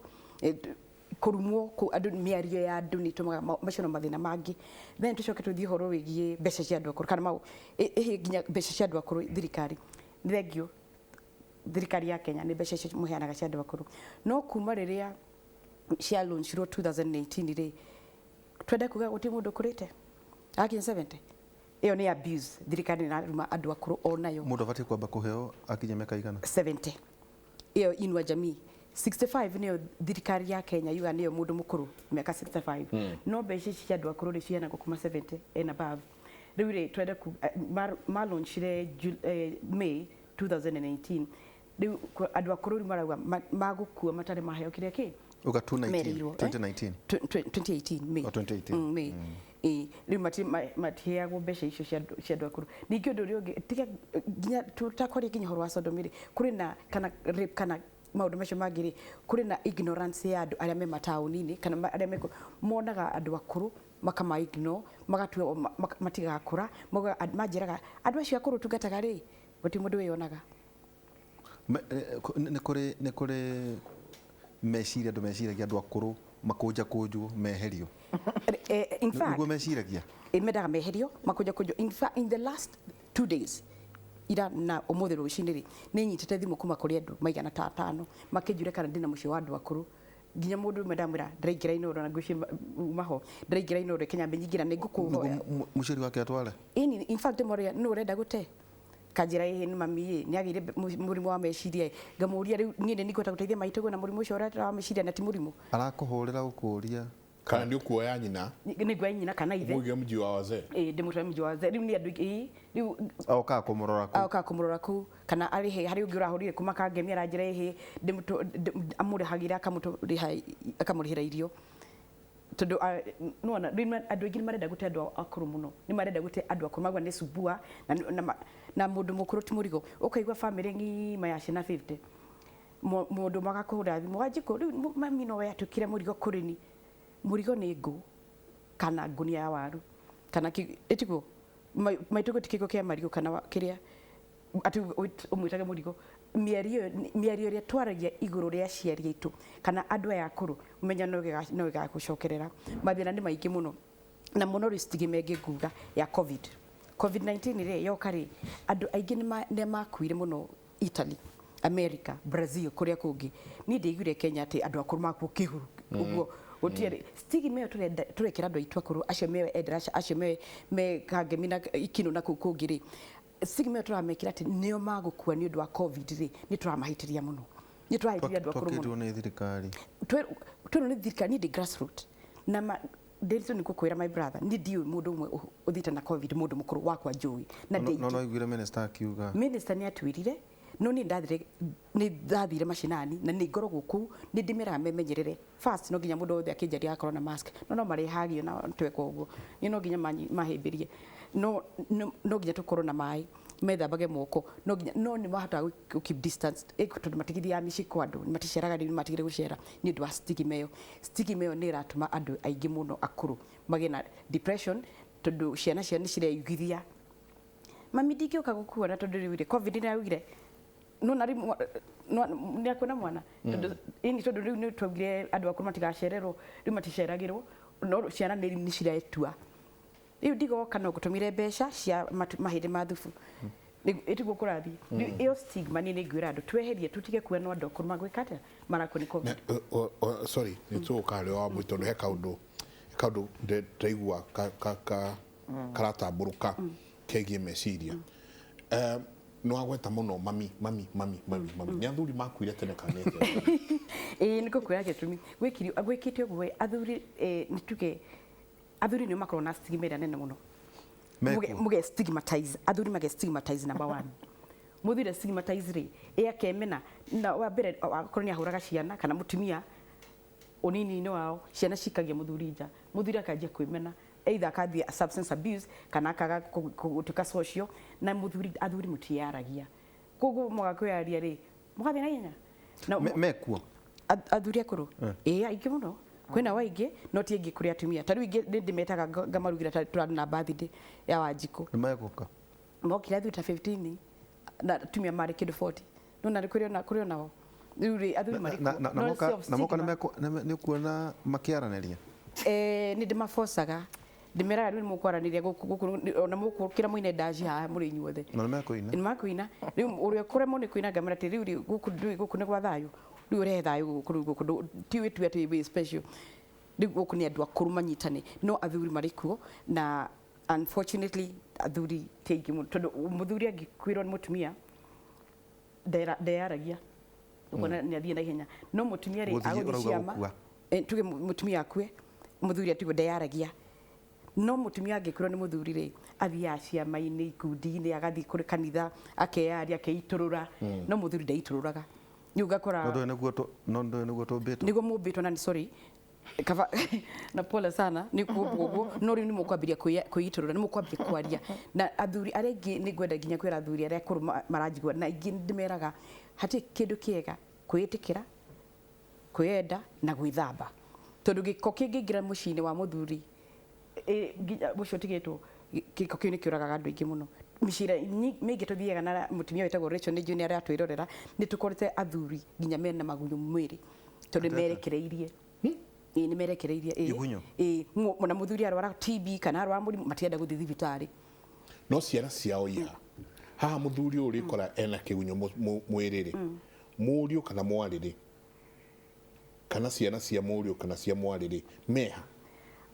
Kũrumwo andũ, mĩario ya andũ nĩ ĩtũmaga macio no mathĩna mangĩ. Then tũcoke tũthiĩ ũhoro wĩgiĩ mbeca cia andũ akũrũ kana mau ĩhĩ nginya mbeca cia andũ akũrũ. Thirikari nĩ thengio, thirikari ya Kenya nĩ mbeca icio mũheanaga cia andũ akũrũ, no kuma rĩrĩa cia launchirwo 2018 rĩ, Twende kuga guti mundu kurite akinya 70 iyo ni abuse thirikari na andu akuru onayo mundu abati kwamba kuheo akinya miaka igana 70 iyo Inua Jamii 65 niyo thirikari ya Kenya yuga niyo mundu mukuru miaka 65 no mbeca ici cia andu akuru ni ciheanagwo kuma 70 and above. Riu ri twende ma launchire May 2018 riu andu akuru riu marauga magukua matari maheo kiria ki uga 2019 2018 May 2018 May riu matiheagwo mbeca icio cia andu akuru. Ningĩ ũndũ ũrĩa ũngĩ tiga nginya tũtakwaria nginya ũhoro wa sodomy rĩ kũrĩ na kana rape kana maũndũ macio mangĩ rĩ kũrĩ na ignorance ya andũ arĩa me mataũni-inĩ kana arĩa me monaga andũ akũrũ makama ignore magatua matigakũra manjĩraga andũ acio akũrũ tungataga rĩ gũtirĩ mũndũ wĩyonaga. Nĩ kũrĩ meciria andũ meciragia andũ akũrũ makũnjakũnjwo meherio. In fact nĩguo meciragia mendaga meherio makũnjakũnjwo. In fact in the last 2 days ira na umuthi rucini ri ni nyitite thimu kuma kuri andu maigana ta atano makinjure kana ndina muciĩ wa andu akuru nginya mundu umwe ndamwira ndiraingĩra Inooro na ngwĩciria maho ndiraingĩra Inooro Kenya nyingĩra nĩ ngũkũhoya muciari wake atware ini. In fact moria no urenda gute kanjira ĩ nĩ mami ĩ nĩ agĩire mũrimũ wa meciria ngamũria rĩu niĩ nĩ ngũhota gũteithia maitũ na mũrimũ ũcio wa meciria na ti mũrimũ arakũhũrĩra gũkũria kana nĩ ũkuoya nyina nĩ nguoya nyina kana ithe mũige mji wa wazee ĩ ndĩmũtware mji wa wazee rĩu nĩ andũ ĩ rĩu okaga kũmũrora kũu okaga kũmũrora kũu kana arĩhe harĩ ũngĩ ũrahũrire kuma Kangemi aranjĩra ĩhĩ amũrĩhagĩra akamũrĩhĩra irio tondũ nĩwona andũ aingĩ nĩ marenda gũte andũ akũrũ mũno nĩ marenda gũte andũ akũrũ magua nĩ subua na mũndũ mũkũrũ ti mũrigo ũkaigua bamĩrĩ ng'ima ya ciana 50 mũndũ magakũhũra thimũ Wanjikũ rĩu mami nowe atuĩkire mũrigo kũrĩ ni mũrigo nĩ ngũ kana ngunia ya waru kana ĩtiguo maitũ gũtirĩ kĩgo kĩa marigũ kana kĩrĩa atĩ ũmwĩtage mũrigo. Mĩario ĩrĩa twaragia igũrũ rĩa aciari aitũ kana andũ aya akũrũ ũmenya no ĩgagũcokerera. Mathĩna nĩ maingĩ mũno na mũno rĩ stigma ĩngĩ nguga ya COVID-19 rĩ yoka rĩ andũ aingĩ nĩ makuire mũno Italy, America, Brazil kũrĩa kũngĩ. Niĩ ndiaiguire Kenya atĩ andũ akũrũ makuo kĩhuru ũguo gũtiarĩ stigma ĩyo tũrekĩra andũ aitũ akũrũ acio me Endarasha acio me Kangemi na Ikinũ na kũu kũngĩ rĩ stigma ĩyo tũramekĩra atĩ nĩo magũkua nĩ ũndũ wa COVID rĩ nĩ tũramahĩtĩria mũno nĩ tũrahĩtĩria andũ akũrũ mũno. Twakĩrwo nĩ thirikari twĩrwo nĩ thirikari niĩ ndĩ grassroot na ndĩritũ nĩ ngũkwĩra my brother niĩ ndiũĩ mũndũ ũmwe ũthiĩte na COVID mũndũ mũkũrũ wakwa njũĩ na no no aiguire minister akiuga minister nĩ atwĩrire no niĩ ndathire macinani na nĩ ngoragwo kũu nĩ ndĩmeraga memenyerere first no nginya mũndũ wothe akĩnjaria agakorwo na mask no marehagio na tweka ũguo niĩ no nginya mahĩmbĩrie no nginya tũkorwo na maĩ methambage moko no nginya no nĩ mahotaga gũ keep distance tondũ matigithiaga mĩciĩ kwa andũ maticeraga rĩu matigire gũcera nĩ ũndũ wa stigma ĩyo. Stigma ĩyo nĩ ĩratũma andũ aingĩ mũno akũrũ magĩe na depression tondũ ciana ciao nĩ cireyugithia mami ndingĩũka gũkuona tondũ rĩu rĩ COVID nĩ yaugire no na rĩu nĩ akuona mwana tondũ ini tondũ rĩu nĩ twaugire andũ akũrũ matigacererwo rĩu maticeragĩrwo no ciana nĩ ciretua rĩu ndigoka no ngũtũmĩre mbeca cia mahĩndĩ ma thubu ĩtiguo kũrathiĩ. Rĩu ĩyo stigma niĩ nĩngwĩra andũ tweherie tũtige kuona andũ akũrũ magwĩka atĩa marakua nĩ COVID. Sorry nĩ tũgũka harĩ wa mũi tondũ he kaũndũ ndĩraigua karatambũrũka kegiĩ meciria. Nĩ wagweta mũno mami mami mami mami mami nĩ athuri makuire tene kana nĩ atĩa? Ĩĩ nĩ ngũkwĩra gĩtũmi gwĩkĩte ũguo athuri nĩ tuge athuri nĩo makoragwo na stigma ĩrĩa nene mũno muge stigmatize athuri mage stigmatize number 1 muthuri stigmatize rĩ ĩ akemena na wa mbere akorwo nĩ ahũraga ciana kana mũtumia ũnini-inĩ wao ciana cikagia mũthuri nja mũthuri akanjia kwĩmena either akathia substance abuse kana akaga gũtuĩka social na mũthuri athuri mũtiyaragia koguo mwaga kwĩyaria rĩ mũgathiĩ na ihenya mekuo athuri akũrũ ĩ aingĩ mũno kwĩna waingĩ no ti aingĩ kũrĩ atumia ta rĩu ingĩ nĩ ndĩmetaga ngamarugĩra ta tũrarĩ na birthday ya Wanjikũ nĩ megũka mokire athuri ta 15 na atumia marĩ kĩndũ 40 no na kũrĩ onao rĩu rĩ athuri marĩ na moka nĩ ũkuona makĩaranĩria nĩ ndĩmabocaga ndĩmeraga rĩu nĩ mũkwaranĩria gũkũ ona mũkũkĩra mũine ndaci haha mũrĩ inyuothe na nĩ mekũina nĩ makũina rĩu ũrĩa ũkũremwo nĩ kũina ngamera atĩ rĩu rĩ gũkũ ndũĩ gũkũ nĩ gwa thayũ rĩu ũrehe thayũ gũkũ rĩu gũkũ ti wĩtue atĩ wĩ special Rĩu gũkũ nĩ andũ akũrũ manyitane, no athuri marĩ kuo, na unfortunately athuri ti aingĩ mũno, tondũ mũthuri angĩkwĩrwo nĩ mũtumia ndeyaragia, ũkona nĩ athiĩ na ihenya, no mũtumia rĩ Gũthiĩ agũthiĩ ũrauga ciama. gũkua. Tuge mũtumia akue, mũthuri atigwo ndeyaragia, no mũtumia angĩkwĩrwo nĩ mũthuri rĩ, athiaga ciama-inĩ, ikundi-inĩ, agathiĩ kũrĩ kanitha, akeyaria, akeitũrũra, no mũthuri ndeitũrũraga. Rĩu ũgakora No ndũĩ nĩguo no ndũĩ nĩguo tũmbĩtwo. Nĩguo mũmbĩtwo, na nĩ sorry kaba na pole sana nĩ kũmbwo ũguo, no rĩu nĩ mũkwambĩrĩria kwĩitũrũra, nĩ mũkwambia kwaria na athuri arĩa aingĩ. Nĩ ngwenda nginya kwĩra athuri arĩa akũrũ maranjigua, na ingĩ ndĩmeraga hatirĩ kĩndũ kĩega kwĩĩtĩkĩra, kwĩyenda na gwĩthamba, tondũ gĩko kĩngĩingĩra mũciĩ-inĩ wa mũthuri, nginya mũciĩ ũtigĩtwo, gĩko kĩu nĩ kĩũragaga andũ aingĩ mũno. Mĩciĩ ĩrĩa mĩingĩ tũthiaga na mũtumia wĩtagwo Rachel, nĩ njũĩ nĩ aratwĩrorera, nĩ tũkorete athuri nginya mena magunyũ mwĩrĩ tondũ nĩ merekereirie. Ĩĩ, nĩ merekereirie, ĩĩ. Igunyũ? Ĩĩ, na mũthuri arwara TB kana arwara mũrimũ, matirenda gũthiĩ thibitarĩ. No ciana ciao iha haha, mũthuri ũyũ ũrĩkora ena kĩgunyũ mwĩrĩ rĩ, mũriũ kana mwarĩ rĩ, kana ciana cia mũriũ kana cia mwarĩ rĩ, meha?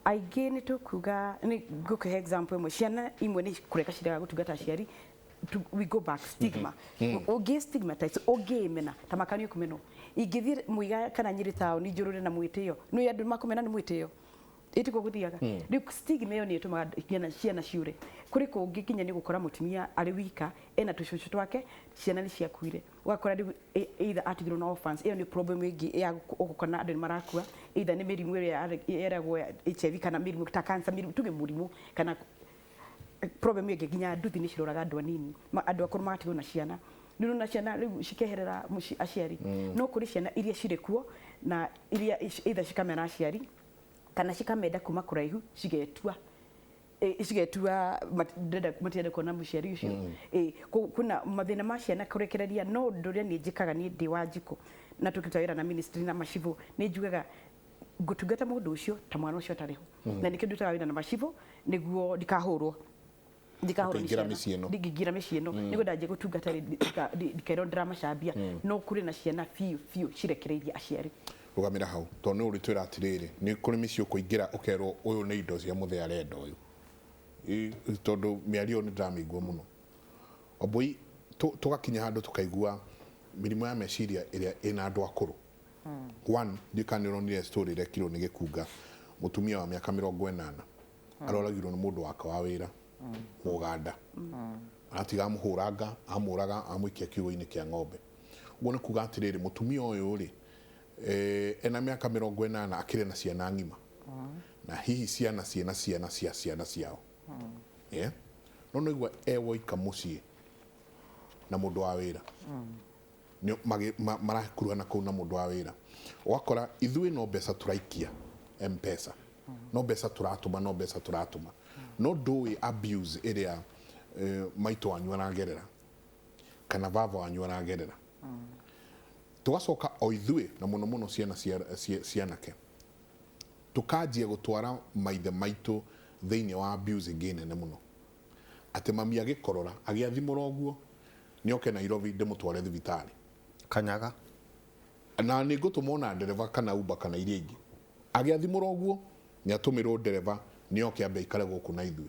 Aingĩ nĩ tũkuga, nĩ ngũkũhe example ĩmwe. Ciana imwe nĩ kũreka ciregaga gũtungata aciari. We go back stigma, ũngĩ stigmatize, ũngĩmena ta makanio kũmenwo. Ingĩthiĩ Mũiga kana Nyĩrĩ taũni njũrũre na mwĩtĩo, nĩ andũ makũmena nĩ mwĩtĩo, ĩtiguo gũthiaga. Rĩu stigma ĩyo nĩ ĩtũmaga nginya ciana ciũre. Kũrĩ kũngĩ nginya nĩ gũkora mũtumia arĩ wika, ena tũcũcũ twake, ciana nĩ ciakuire, ũgakora rĩu either atigirwo na orphans. Ĩyo nĩ problem ĩngĩ ya ũgũkora andũ nĩ marakua, either nĩ mĩrimũ ĩrĩa yeragwo ya HIV kana mĩrimũ ta cancer, mĩrimũ tuge mũrimũ kana problem ĩngĩ. Nginya nduthi nĩ ciroraga andũ anini, andũ akũrũ magatigwo na ciana rĩu, na ciana rĩu cikeherera mũciĩ aciari. No kũrĩ ciana iria cirĩ kuo na iria either cikamena aciari kana cikamenda kuma kũraihu, cigetua cigetua matirenda kuona mũciari ũcio. Kwĩna mathĩna ma ciana kũrekereria, no ũndũ ũrĩa niĩ njĩkaga, niĩ ndĩ wa njikũ na tũkĩruta wĩra na ministry na macibũ, nĩ njugaga ngũtungata mũndũ ũcio ta mwana ũcio atarĩ ho, na nĩkĩo ndutaga wĩra na macibũ nĩguo ndikahũrwo Ũkaingĩra mĩciĩ ĩno. Ndingĩingĩra mĩciĩ ĩno nĩguo ndanjia gũtungata rĩ, ndikairwo ndĩramacambia. No kũrĩ na ciana biũ biũ cirekereirie aciari. Rũgamĩra hau, tondũ nĩ ũrĩtwĩra atĩrĩrĩ, nĩ kũrĩ mĩciĩ ũkũingĩra ũkerwo ũyũ nĩ indo cia mũthee arenda ũyũ. Tondũ mĩario ĩyo nĩ ndĩramĩigua mũno, Wambui, tũgakinya handũ tũkaigua mĩrimũ ya meciria ĩrĩa ĩna andũ akũrũ. One, ndiũĩ kana nĩ ũronire story ĩrekirwo nĩ Gĩkunga, mũtumia wa mĩaka 80 aroragirwo nĩ mũndũ wake wa wĩra Mũganda, aratiga amũhũranga, amũraga, amũikia kiugũ-inĩ kĩa ng'ombe. Ũguo nĩ kuga atĩrĩrĩ, mũtumia ũyũ rĩ, ena mĩaka 80, akĩrĩ na ciana ng'ima, na hihi ciana ciĩna ciana cia ciana ciao, yeah? No nĩigua e woika mũciĩ na mũndũ wa wĩra. Marakuruhana kũu na mũndũ wa wĩra, ũgakora ithuĩ no mbeca tũraikia Mpesa, no mbeca tũratũma, no mbeca tũratũma, no ndũĩ abuse ĩrĩa maitũ wanyu aragerera kana baba wanyu aragerera. Tũgacoka o ithuĩ, na mũno mũno ciana cia cianake, tũkanjia gũtwara maithe maitũ thĩinĩ wa abuse ĩngĩ nene mũno, atĩ mami agĩkorora, agĩathimũra ũguo, nĩ oke Nairobi ndĩmũtware thibitarĩ. Kanyaga. Na nĩ ngũtũma ona ndereba kana Uber kana iria ingĩ. Agĩathimũra ũguo, nĩ atũmĩrwo ndereba, nĩ oke ambe aikare gũkũ na ithuĩ.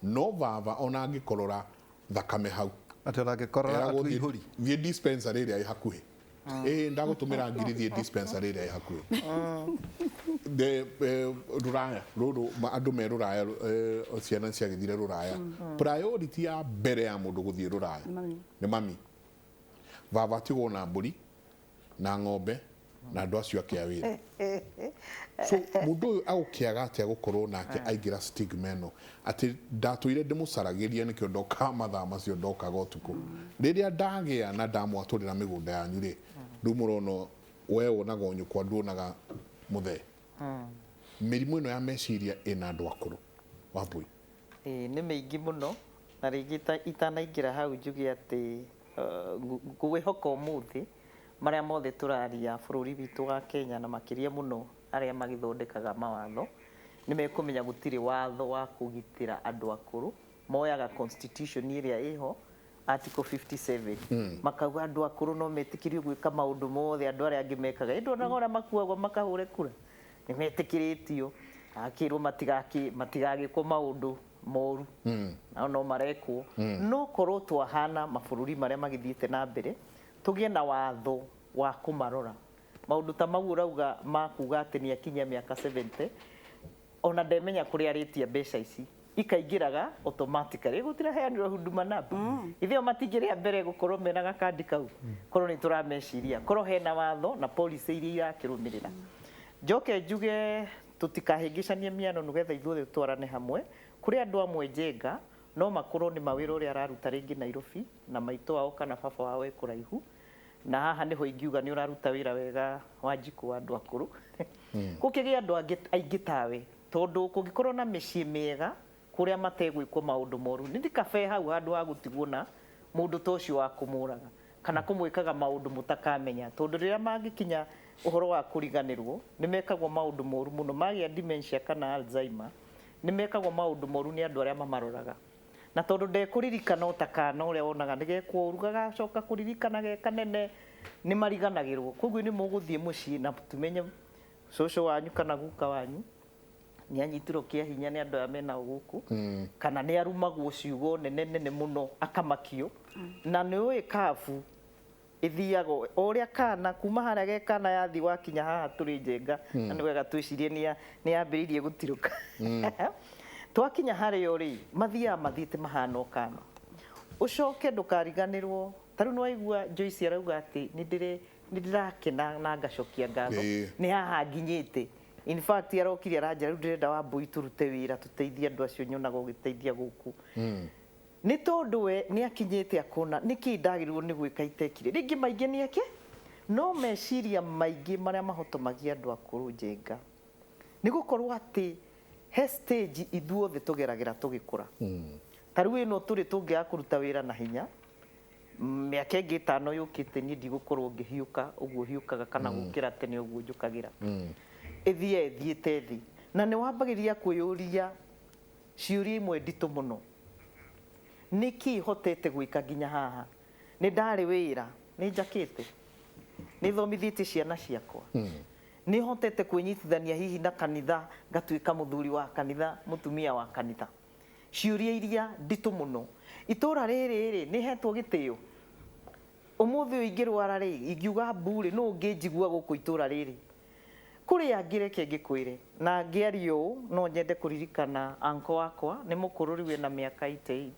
No baba ona angĩkorora thakame hau, Atĩ ona angĩkorora eragwo atue ihũri. Thiĩ dispensary ĩrĩa ĩ hakuhĩ, ĩĩ, ndagũtũmĩra ngiri, thiĩ dispensary ĩrĩa ĩ hakuhĩ. Rũraya rũrũ, andũ me rũraya, ciana ciagĩthire rũraya, priority ya mbere ya mũndũ gũthiĩ rũraya Mami. Nĩ mami. Baba atigwo na mbũri na ng'ombe na andũ acio ake a wĩra. So mũndũ ũyũ agũkĩaga atĩa gũkorwo nake aingĩra stigma ĩno atĩ ndatũire ndĩmũcaragĩria, nĩkĩo ndokaga mathaa macio, ndokaga ũtukũ rĩrĩa ndagĩa na ndamwatũrĩra mĩgũnda yanyu rĩ, rĩu mũrona we wonaga o nyũkwa, nduonaga mũthee. Mĩrimũ ĩno ya meciria ĩna andũ akũrũ, Wambui? Ĩĩ, nĩ mĩingĩ mũno, na rĩngĩ itanaingĩra hau njuge atĩ ngwĩhoka ũmũthĩ marĩa mothe tũraria bũrũri witũ wa Kenya, na makĩria mũno arĩa magĩthondekaga mawatho, nĩ mekũmenya gũtirĩ watho wa kũgitĩra andũ akũrũ. Moyaga constitution ĩrĩa ĩho, article 57, makauga andũ akũrũ no metĩkĩrio gwĩka maũndũ mothe andũ arĩa angĩ mekaga. Ĩ, nduonaga ũrĩa makuagwo makahũre kura? Nĩ metĩkĩrĩtio akĩrwo matigagĩkwo maũndũ moru nao no marekwo no korwo twahana mabũrũri marĩa magĩthiĩte na mbere tũgĩe na watho wa kũmarora maũndũ ta mau ũrauga ma kuga atĩ nĩ akinyia mĩaka 70 ona ndemenya kũrĩa arĩtia mbeca ici ikaingĩraga automatically gũtiraheanirwo huduma namba ithuĩ o matingĩrĩa mbere gũkorwo mena gakandi kau korwo nĩ tũrameciria korwo hena watho na policy iria irakĩrũmĩrĩra njoke njuge tũtikahĩngĩcanie mĩano nĩgetha ithuothe tũtwarane hamwe kũrĩ andũ amwe Njenga no makorwo nĩ mawĩra ũrĩa araruta rĩngĩ Nairobi na maitũ wao kana baba wao e kũraihu na haha nĩho ingiuga nĩ ũraruta wĩra wega Wanjikũ wa andũ akũrũ gũkĩgĩa andũ angĩ aingĩ tawe tondũ kũngĩkorwo na mĩciĩ mĩega kũrĩa mategwĩkwo maũndũ moru nĩ kabe hau handũ ha gũtigwo na mũndũ ta ũcio wa kũmũraga kana kũmwĩkaga maũndũ mũtakamenya tondũ rĩrĩa mangĩkinya ũhoro wa kũriganĩrwo nĩ mekagwo maũndũ moru mũno magĩa dementia kana Alzheimer nĩ mekagwo maũndũ moru nĩ andũ arĩa mamaroraga na tondũ ndekũririkana o ta kana ũrĩa wonaga nĩ gekwo ũru gagacoka kũririkana ge kanene nĩ mariganagĩrwo koguo nĩ mũgũthiĩ mũciĩ na tumenye cũcũ wanyu kana guka wanyu nĩ anyitirwo kĩa hinya nĩ andũ aya menao gũkũ kana nĩ arumagwo ciugo nene nene mũno akamakio na nĩ ũĩ kabu ĩthiaga o ũrĩa kana kuma harĩa ge kana yathi wakinya haha tũrĩ Njenga na nĩ wega twĩcirie nĩ yambĩrĩirie gũtirũka twakinya harĩa ũrĩ mathiaga mathiĩte mahana o kana ũcoke ndũkariganĩrwo ta rĩu nĩwaigua Joyce arauga atĩ nĩ ndĩrakena na ngacokia ngatho nĩ haha nginyĩte in fact arokire aranjĩra rĩu ndĩrenda Wambui tũrute wĩra tũteithie andũ acio nyonaga ũgĩteithia gũkũ nĩ tondũ we nĩ akinyĩte akona nĩkĩ ndagĩrĩirwo nĩ gwĩka itekire rĩngĩ maingĩ nĩ eke no meciria maingĩ marĩa mahotomagia andũ akũrũ Njenga nĩ gũkorwo atĩ he stage ithuothe tũgeragĩra tũgĩkũra ta rĩu ĩno tũrĩ tũngĩaga kũruta wĩra na hinya mĩaka ĩngĩ ĩtano yũkĩte niĩ ndigũkorwo ngĩhiũka ũguo hiũkaga kana gũkĩra tene ũguo njũkagĩra ĩthiĩ ĩthiĩte thĩ na nĩ wambagĩrĩria kwĩyũria ciũria imwe nditũ mũno nĩkĩ hotete gwĩka nginya haha nĩ ndarĩ wĩra nĩ njakĩte nĩ thomithĩtie ciana ciakwa nĩ hotete kwĩnyitithania hihi na kanitha ngatuĩka mũthuri wa kanitha mũtumia wa kanitha ciũria iria nditũ mũno itũra rĩrĩ rĩ nĩ hetwo gĩtĩo ũmũthĩ ũyũ ingĩrwara rĩ ingiuga mbu rĩ nũ ũngĩnjigua gũkũ itũra rĩrĩ kũrĩ angĩ reke ngĩkwĩre na ngĩaria ũũ no nyende kũririkana uncle wakwa nĩ mũkũrũ rĩu ena mĩaka 88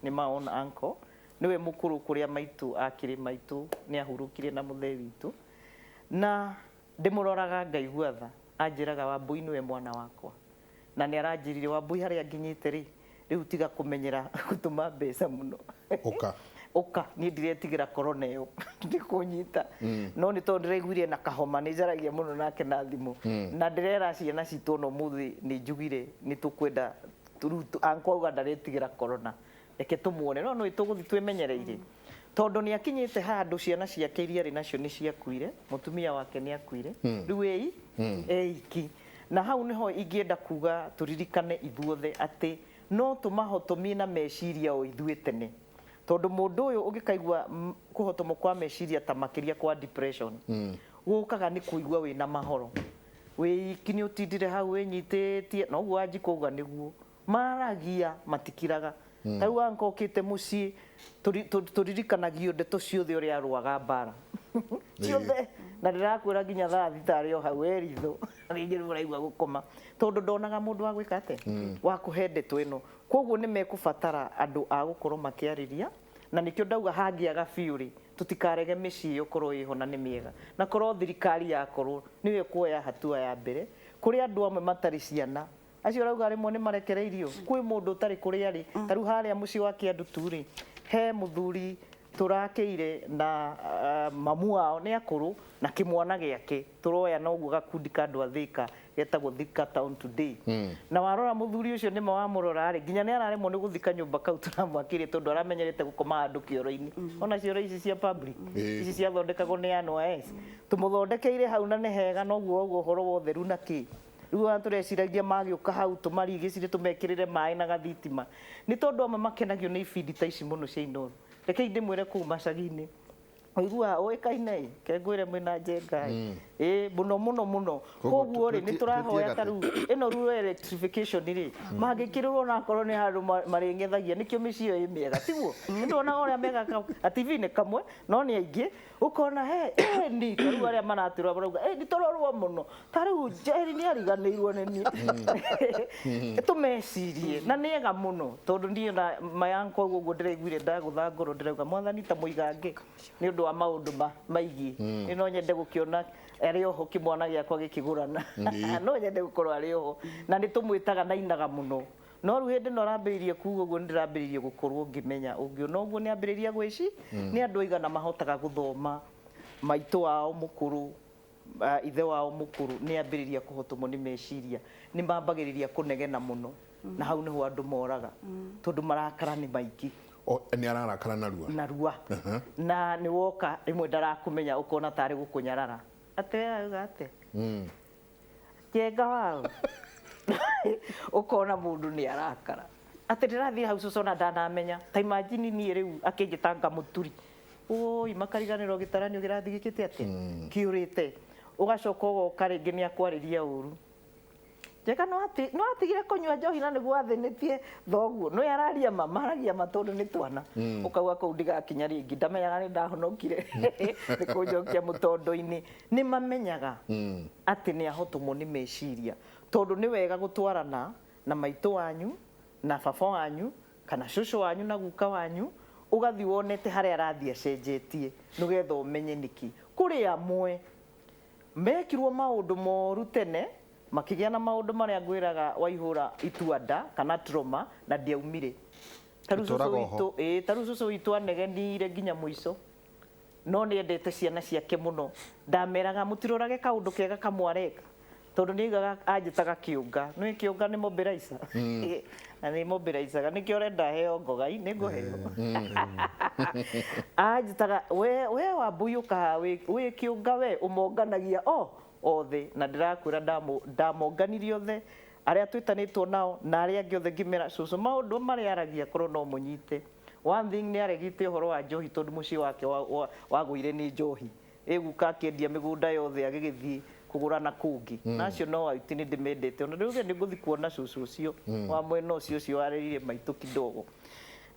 nĩ my own uncle nĩwe mũkũrũ kũrĩa maitũ akĩrĩ maitũ nĩ ahurũkire na mũthee witũ na ndĩmũroraga ngaigua tha anjĩraga Wambui nĩwe mwana wakwa na nĩ aranjĩrire Wambui harĩa nginyĩte rĩ rĩu tiga kũmenyera gũtũma mbeca mũno ũka ũka niĩ ndiretigĩra korona ĩyo ndĩkũnyita no nĩ tondũ ndĩraiguire na kahoma nĩ njaragia mũno nake na thimũ na ndĩrera ciana citũ ona ũmũthĩ nĩ njugire nĩ tũkwenda uncle auga ndaretigĩra korona reke tũmuone no nĩ tũgũthiĩ twĩmenyereire tondũ nĩ akinyĩte handũ ciana ciake iria arĩ nacio nĩ ciakuire mũtumia wake nĩ akuire rĩu eiki na hau nĩho ingĩenda kuga tũririkane ithuothe atĩ no tũmahotomie na meciria o ithuĩ tene tondũ mũndũ ũyũ ũngĩkaigua kũhotomwo kwa meciria ta makĩria kwa depression gũkaga nĩ kũigua wĩna mahoro wĩiki nĩ ũtindire hau wĩnyitĩtie na ũguo Wanjikũ auga nĩguo maragia matikiraga ta rĩu uncle okĩte mũciĩ tũririkanagio ndeto ciothe ũrĩa arũaga mbara ciothe na ndĩrakwĩra nginya thaa thita arĩ o hau e ritho rĩngĩ rĩu ũraigua gũkoma tondũ ndonaga mũndũ wa gwĩka atĩa wa kũhe ndeto ĩno koguo nĩ mekũbatara andũ a gũkorwo makĩarĩria na nĩkĩo ndauga hangĩaga biũ rĩ tũtikarege mĩciĩ ĩyo korwo ĩho na nĩ mĩega na korwo thirikari yakorwo nĩyo ĩkuoya hatua ya mbere kũrĩ andũ amwe matarĩ ciana acio ũrauga rĩmwe nĩ marekereirio kwĩ mũndũ ũtarĩ kũrĩa arĩ ta rĩu harĩa mũciĩ wa Kĩandutu rĩ he mũthuri tũrakĩire na mamu wao nĩ akũrũ na kĩmwana gĩake tũroya na ũguo gakundi ka andũ a Thika getagwo Thika Town Today na warora mũthuri ũcio nĩma wamũrora rĩ nginya nĩ araremwo nĩ gũthika nyũmba kau tũramwakĩire tondũ aramenyerete gũkoma handũ kĩoro-inĩ ona cioro ici cia public ici ciathondekagwo nĩ NYS tũmũthondekeire hau na nĩ hega noguo ũguo ũhoro wa ũtheru na kĩ rĩu ona tũreciragia magĩũka hau tũmarigicire tũmekĩrĩre maĩ na gathitima nĩ tondũ amwe makenagio nĩ ibindi ta ici mũno cia Inooro. Rekei ndĩmwĩre kũu macagi-inĩ Ũiguaga ũĩkaine ĩ kengwĩre mwĩna Njenga ĩ ĩ mũno mũno mũno. Koguo rĩ nĩ tũrahoya ta rĩu ĩno rural electrification rĩ mangĩkĩrĩrwo onakorwo nĩ handũ marĩng'ethagia nĩkĩo mĩciĩ ĩyo ĩ mĩega tiguo nĩtuonaga ũrĩa mega TV-inĩ kamwe no nĩ aingĩ ũkona he ĩni ta rĩu arĩa maratwĩra marauga ĩni tũrorwo mũno ta rĩu Njeri nĩ ariganĩirwo nĩ niĩ tũmecirie na nĩ ega mũno tondũ niĩ na mayankwa ũguo ndĩraiguire ndagũtha ngoro ndĩrauga mwathani ta mũigange nĩ ũndũ wa maũndũ maingĩ nĩ no nyende gũkĩona arĩ oho kĩmwana gĩakwa gĩkĩgũrana no nyende gũkorwo arĩ oho na nĩ tũmwĩtaga na inaga mũno no rĩu hĩndĩ ĩno arambĩrĩirie kuga ũguo nĩ ndĩrambĩrĩirie gũkorwo ngĩmenya ũngĩona ũguo nĩ ambĩrĩria gwĩci nĩ andũ aigana mahotaga gũthoma maitũ wao mũkũrũ ithe wao mũkũrũ nĩ ambĩrĩria kũhotomwo nĩ meciria nĩ mambagĩrĩria kũnegena mũno na hau nĩho andũ moraga tondũ marakara nĩ maingĩ. Nĩ ararakara narua narua na nĩ woka rĩmwe ndarakũmenya ũkona tarĩ gũkũnyarara atĩ auga atĩ Njenga wao ũkona mũndũ nĩ arakara atĩ ndĩrathiĩ hau cũcũ ona ndanamenya ta imagine niĩ rĩu akĩnjĩtanga mũturi oi makariganĩrwo gĩtaranio kĩrathiĩ gĩkĩte atĩa kĩũrĩte ũgacoka ũgoka rĩngĩ nĩ akwarĩria ũru Njenga no atigire kũnyua njohi na nĩguo athĩnĩtie thoguo no araria ma maragia ma tondũ nĩ twana ũkauga kũu ndigakinya rĩngĩ ndamenyaga nĩ ndahonokire nĩ kũnjokia mũtondo-inĩ nĩ mamenyaga atĩ nĩ ahotomwo nĩ meciria tondũ nĩ wega gũtwarana na maitũ wanyu na baba wanyu kana cũcũ wanyu na guka wanyu ũgathiĩ wonete harĩa arathiĩ acenjetie nĩgetha ũmenye nĩkĩ kũrĩ amwe mekirwo maũndũ moru tene makĩgĩa na maũndũ marĩa ngwĩraga waihũra ituanda kana trauma na ndiaumire ta rĩu cũcũ witũ anegenire nginya mũico no nĩ endete ciana ciake mũno ndameraga mũtirorage kaũndũ kega kamwareka tondũ nĩ aigaga anjĩtaga kĩũnga nĩ kĩũnga nĩ mobilizer na nĩ mobilizaga nĩkĩo ũrenda heo ngogai nĩ ngũheo anjĩtaga we Wambui ũkaha wĩ kĩũnga we ũmonganagia o othe na ndĩrakwĩra ndamonganirie othe arĩa twĩtanĩtwo nao na arĩa angĩ othe ngĩmera cũcũ maũndũ marĩa aragia korwo no mũnyite one thing nĩ aregite ũhoro wa njohi tondũ mũciĩ wake wagũire nĩ njohi ĩguka akĩendia mĩgũnda yothe agĩgĩthiĩ kũgũra na kũngĩ na acio no aiti nĩ ndĩmendete ona rĩu nĩ ngũthiĩ kuona cũcũ ũcio wa mwena ũcio ũcio warerire maitũ kidogo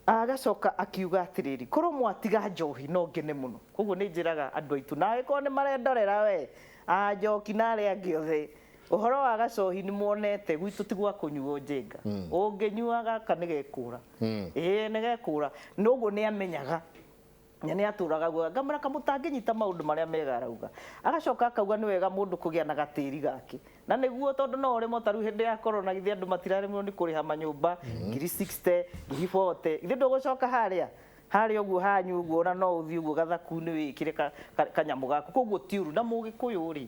agacoka akiuga atĩrĩrĩ korwo mwatiga njohi no ngene mũno koguo nĩ njĩraga andũ aitũ na angĩkorwo nĩ marendorera we anjoki na arĩa angĩ othe ũhoro wa gacohi nĩ muonete gwitũ ti gwa kũnyuo Njenga ũngĩnyua gaka nĩ gekũra ĩĩ nĩ gekũra noguo nĩ amenyaga na nĩ atũraga guo ngamwĩra kamũtangĩnyita maũndũ marĩa mega arauga agacoka akauga nĩ wega mũndũ kũgĩa na gatĩri gake na nĩguo tondũ no ũrĩmwo ta rĩu hĩndĩ ya corona githĩ andũ matiraremwo nĩ kũrĩha manyũmba 60,000 40,000 githĩ ndũgũcoka harĩa harĩa ũguo hanyu ũguo ona no ũthiĩ ũguo gathaku-inĩ wĩkĩre kanyamũ gaku koguo ti ũru na mũgĩkũyũ rĩ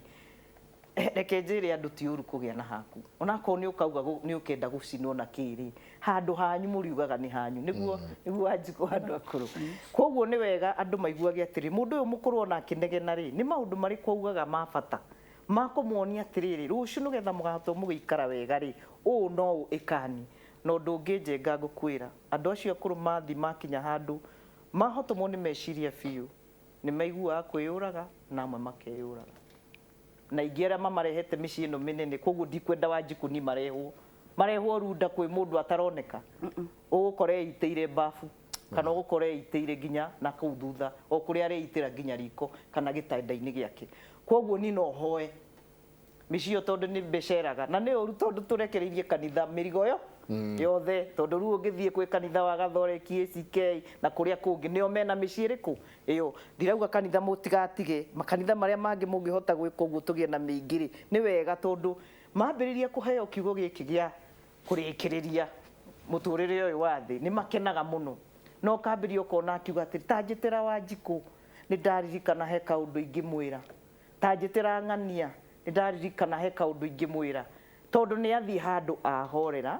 reke njĩre andũ ti ũru kũgĩa na haku onakorwo nĩ ũkauga nĩ ũkenda gũcinwo na kĩrĩ handũ hanyu mũriugaga nĩ hanyu nĩguo nĩguo Wanjikũ andũ akũrũ koguo nĩ wega andũ maiguage atĩrĩ mũndũ ũyũ mũkũrũ ona akĩnegena rĩ nĩ maũndũ marĩkũ augaga ma bata makũmuonia atĩrĩrĩ rũciũ nĩgetha mũgahota mũgĩikara wega rĩ ũũ no ũũ ĩkani na ũndũ ũngĩ Njenga ngũkwĩra andũ acio akũrũ mathi makinya handũ mahotomwo nĩ meciria biũ nĩ maiguaga kwĩyũraga na amwe makeyũraga na ingĩ arĩa mamarehete mĩciĩ ĩno mĩnene koguo ndikwenda Wanjikũ ni marehwo runda kwĩ mũndũ ataroneka ũgũkora eitĩire bafu kana ũgũkora eitĩire nginya na kũu thutha o kũrĩa areitĩra nginya riko kana gĩtanda-inĩ gĩake koguo ni no hoe mĩciĩ ĩyo tondũ nĩ mbeceraga na nĩ ũru tondũ tũrekereirie kanitha mĩrigo ĩyo yothe tondũ rĩu ũngĩthiĩ kwĩ kanitha wa Gathoreki ACK na kũrĩa kũngĩ nĩo mena mĩciĩ ĩrĩkũ ĩyo ndirauga kanitha mũtigatige makanitha marĩa mangĩ mũngĩhota gwĩka ũguo tũgĩe na mĩingĩ rĩ nĩ wega tondũ mambĩrĩria kũheo kiugo gĩkĩ gĩa kũrĩkĩrĩria mũtũrĩre ũyũ wa thĩ nĩ makenaga mũno no kambĩrĩria ũkona akiuga atĩrĩ ta njĩtĩra Wanjikũ nĩ ndaririkana he kaũndũ ingĩmwĩra ta njĩtĩra ng'ania nĩ ndaririkana he kaũndũ ingĩmwĩra tondũ nĩ athiĩ handũ ahorera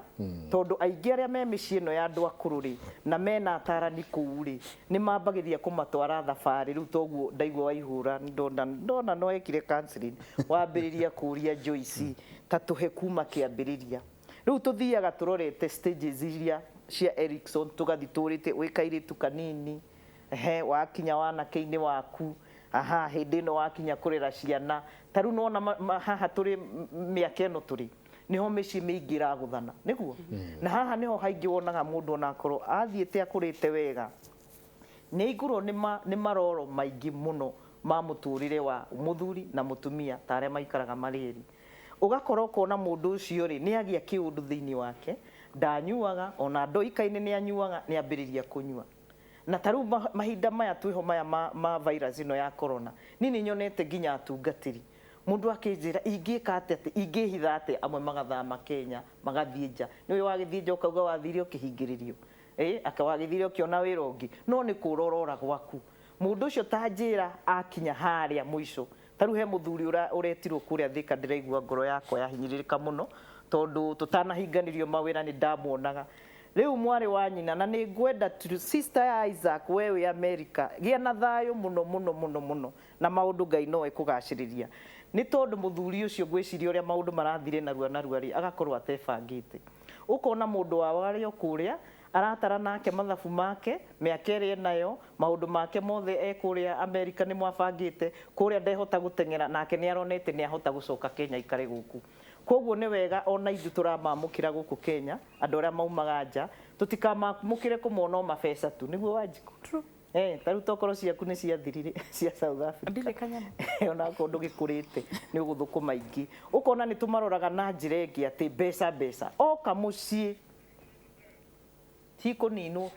tondũ aingĩ arĩa me mĩciĩ ĩno ya andũ akũrũ rĩ na mena atarani kũu rĩ nĩ mambagĩrĩria kũmatwara thabarĩ rĩu toguo ndaigua waihũra ndona no ekire counseling wambĩrĩria kũria Joyce ta tũhe kuma kĩambĩrĩria rĩu tũthiaga tũrorete stages iria cia Erikson tũgathiĩ tũrĩte wĩ kairĩtu kanini Ehe, wakinya wanake-inĩ waku, aha, hĩndĩ ĩno wakinya kũrera ciana, ta rĩu nĩwona haha tũrĩ mĩaka ĩno tũrĩ, niho mĩciĩ mĩingĩ ĩragũthana, nĩguo? Na haha niho haingĩ wonaga mũndũ onakorwo athiĩte akũrĩte wega, nĩ aigũrwo nĩ maroro maingĩ mũno ma mũtũrĩre wa mũthuri na mũtumia ta arĩa maikaraga marĩ erĩ. Ũgakora ũkona mũndũ ũcio rĩ, nĩ agĩa kĩũndũ thĩinĩ wake, ndanyuaga, ona ndoikaine nĩ anyuaga, nĩ ambĩrĩria kũnyua. Na ta rĩu mahinda maya twĩho maya ma virus ĩno ya corona, niĩ nĩ nyonete nginya atungatĩri. Mũndũ akĩnjĩra ingĩka atĩa, ingĩhitha atĩa, amwe magathama Kenya, magathiĩ nja. Nĩũĩ wagĩthiĩ nja ũkauga wathire ũkĩhingĩrĩrio. Aka wagĩthire ũkĩona wĩra ũngĩ. No nĩ kũrorora gwaku. Mũndũ ũcio ta njĩra akinya harĩa mũico. Ta rĩu he mũthuri ũretirwo kũrĩa Thika, ndĩraigua ngoro yakwa yahinyĩrĩrĩka mũno, tondũ tũtanahinganĩrio mawĩra nĩ ndamuonaga. Rĩu mwarĩ wa nyina, na nĩ ngwenda sister ya Isaac, we wĩ America, gĩa na thayũ mũno mũno mũno mũno, na maũndũ Ngai no ekũgacĩrĩria. Nĩ tondũ mũthuri ũcio ngwĩciria ũrĩa maũndũ marathire narua narua rĩ, agakorwo atebangĩte. Ũkona mũndũ wao arĩ o kũrĩa, aratara nake mathabu make, mĩaka ĩrĩa enayo, maũndũ make mothe e kũrĩa America nĩ mwabangĩte, kũrĩa ndehota gũteng'era, nake nĩ aronete nĩ ahota gũcoka Kenya aikare gũkũ. Koguo nĩ wega ona ithuĩ tũramamũkĩra gũkũ Kenya, andũ arĩa maumaga nja, tũtikamamũkĩre kũmona o mabeca tu, nĩguo Wanjikũ? Ta rĩu tokorwo ciaku nĩ ciathirire cia South Africa. Ndirĩ kanyamũ. Ona akorwo ndũgĩkũrĩte, nĩ ũgũthũkũma ingĩ. Ũkona nĩ tũmaroraga na njĩra ĩngĩ atĩ mbeca mbeca. Oka mũciĩ, cikũninwo.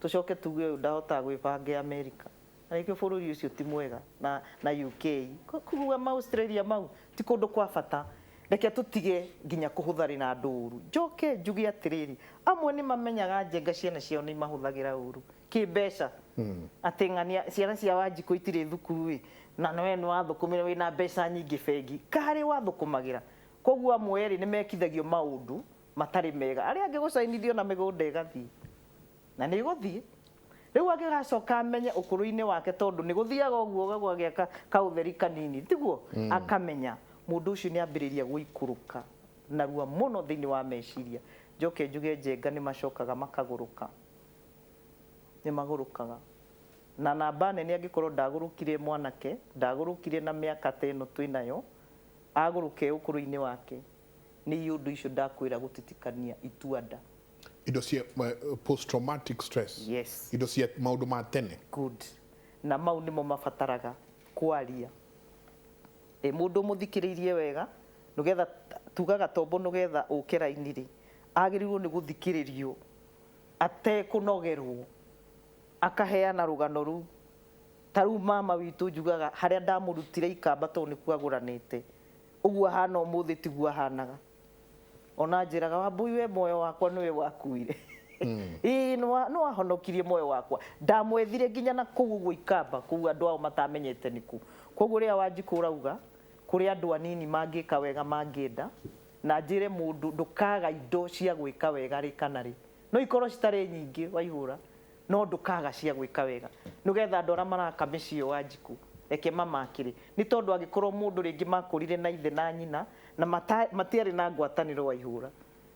Tũcoke tuge ũyũ ndahotaga gwĩbanga America. Na nĩkĩo bũrũri ũcio ti mwega na UK. Koguo ma Australia mau ti kũndũ kwa bata. Reke tũtige nginya kũhũtharĩra andũ ũru. Njoke njuge atĩrĩrĩ, amwe nĩ mamenyaga njenga ciana ciao nĩ imahũthagĩra ũru kĩmbeca. Atĩ ng'ania ciana cia Wanjikũ itirĩ thukuru ĩ, na we nĩ wathũkũmire wĩna mbeca nyingĩ bengi, karĩ wathũkũmagĩra. Koguo amwe rĩ nĩ mekithagio maũndũ matarĩ mega, arĩa angĩ gũcainithio na mĩgũnda ĩgathiĩ, na nĩ ĩgũthiĩ. Rĩu angĩgacoka amenye ũkũrũ-inĩ wake, tondũ nĩ gũthiaga ũguo gwagĩa kaũtheri kanini, tiguo? Akamenya mũndũ ũcio nĩ ambĩrĩria gũikũrũka narua mũno thĩinĩ wa meciria. Njoke njuge njenga nĩ macokaga makagũrũka, nĩ magũrũkaga. Na namba nene angĩkorwo ndagũrũkire mwanake, ndagũrũkire na mĩaka ta ĩno twĩnayo, agũrũke ũkũrũ-inĩ wake, nĩ ũndũ icio ndakwĩra gũtitikania itua nda. Indo cia post traumatic stress. Yes. Indo cia maũndũ ma tene. Good. Na mau nĩmo mabataraga kwaria. Mũndũ mũthikĩrĩirie wega, nĩgetha tugaga tombo nĩgetha ũke raini rĩ, agĩrĩirwo nĩ gũthikĩrĩrio atekũnogerwo, akaheana rũgano rũu. Ta rĩu mama witũ njugaga harĩa ndamũrutire ikamba tondũ nĩkuo agũranĩte, ũguo ahana ũmũthĩ tiguo ahanaga. Ona njĩraga Wambui we muoyo wakwa nĩwe wakuire. Ĩĩ, nĩ wahonokirie muoyo wakwa. Ndamwethire nginya na kũu ũguo ikamba, kũu andũ ao matamenyete nĩkũ. Koguo rĩrĩa Wanjikũ ũrauga, kũrĩ andũ anini mangĩka wega mangĩenda, na njĩre mũndũ ndũkaga indo cia gwĩka wega rĩ kana rĩ. No ikorwo citarĩ nyingĩ waihũra, no ndũkaga cia gwĩka wega. Nĩgetha andũ arĩa maraka mĩciĩ Wanjikũ, reke mamakĩre. Nĩ tondũ angĩkorwo mũndũ rĩngĩ makũrire na ithe na nyina, na matiarĩ na ngwatanĩro waihũra,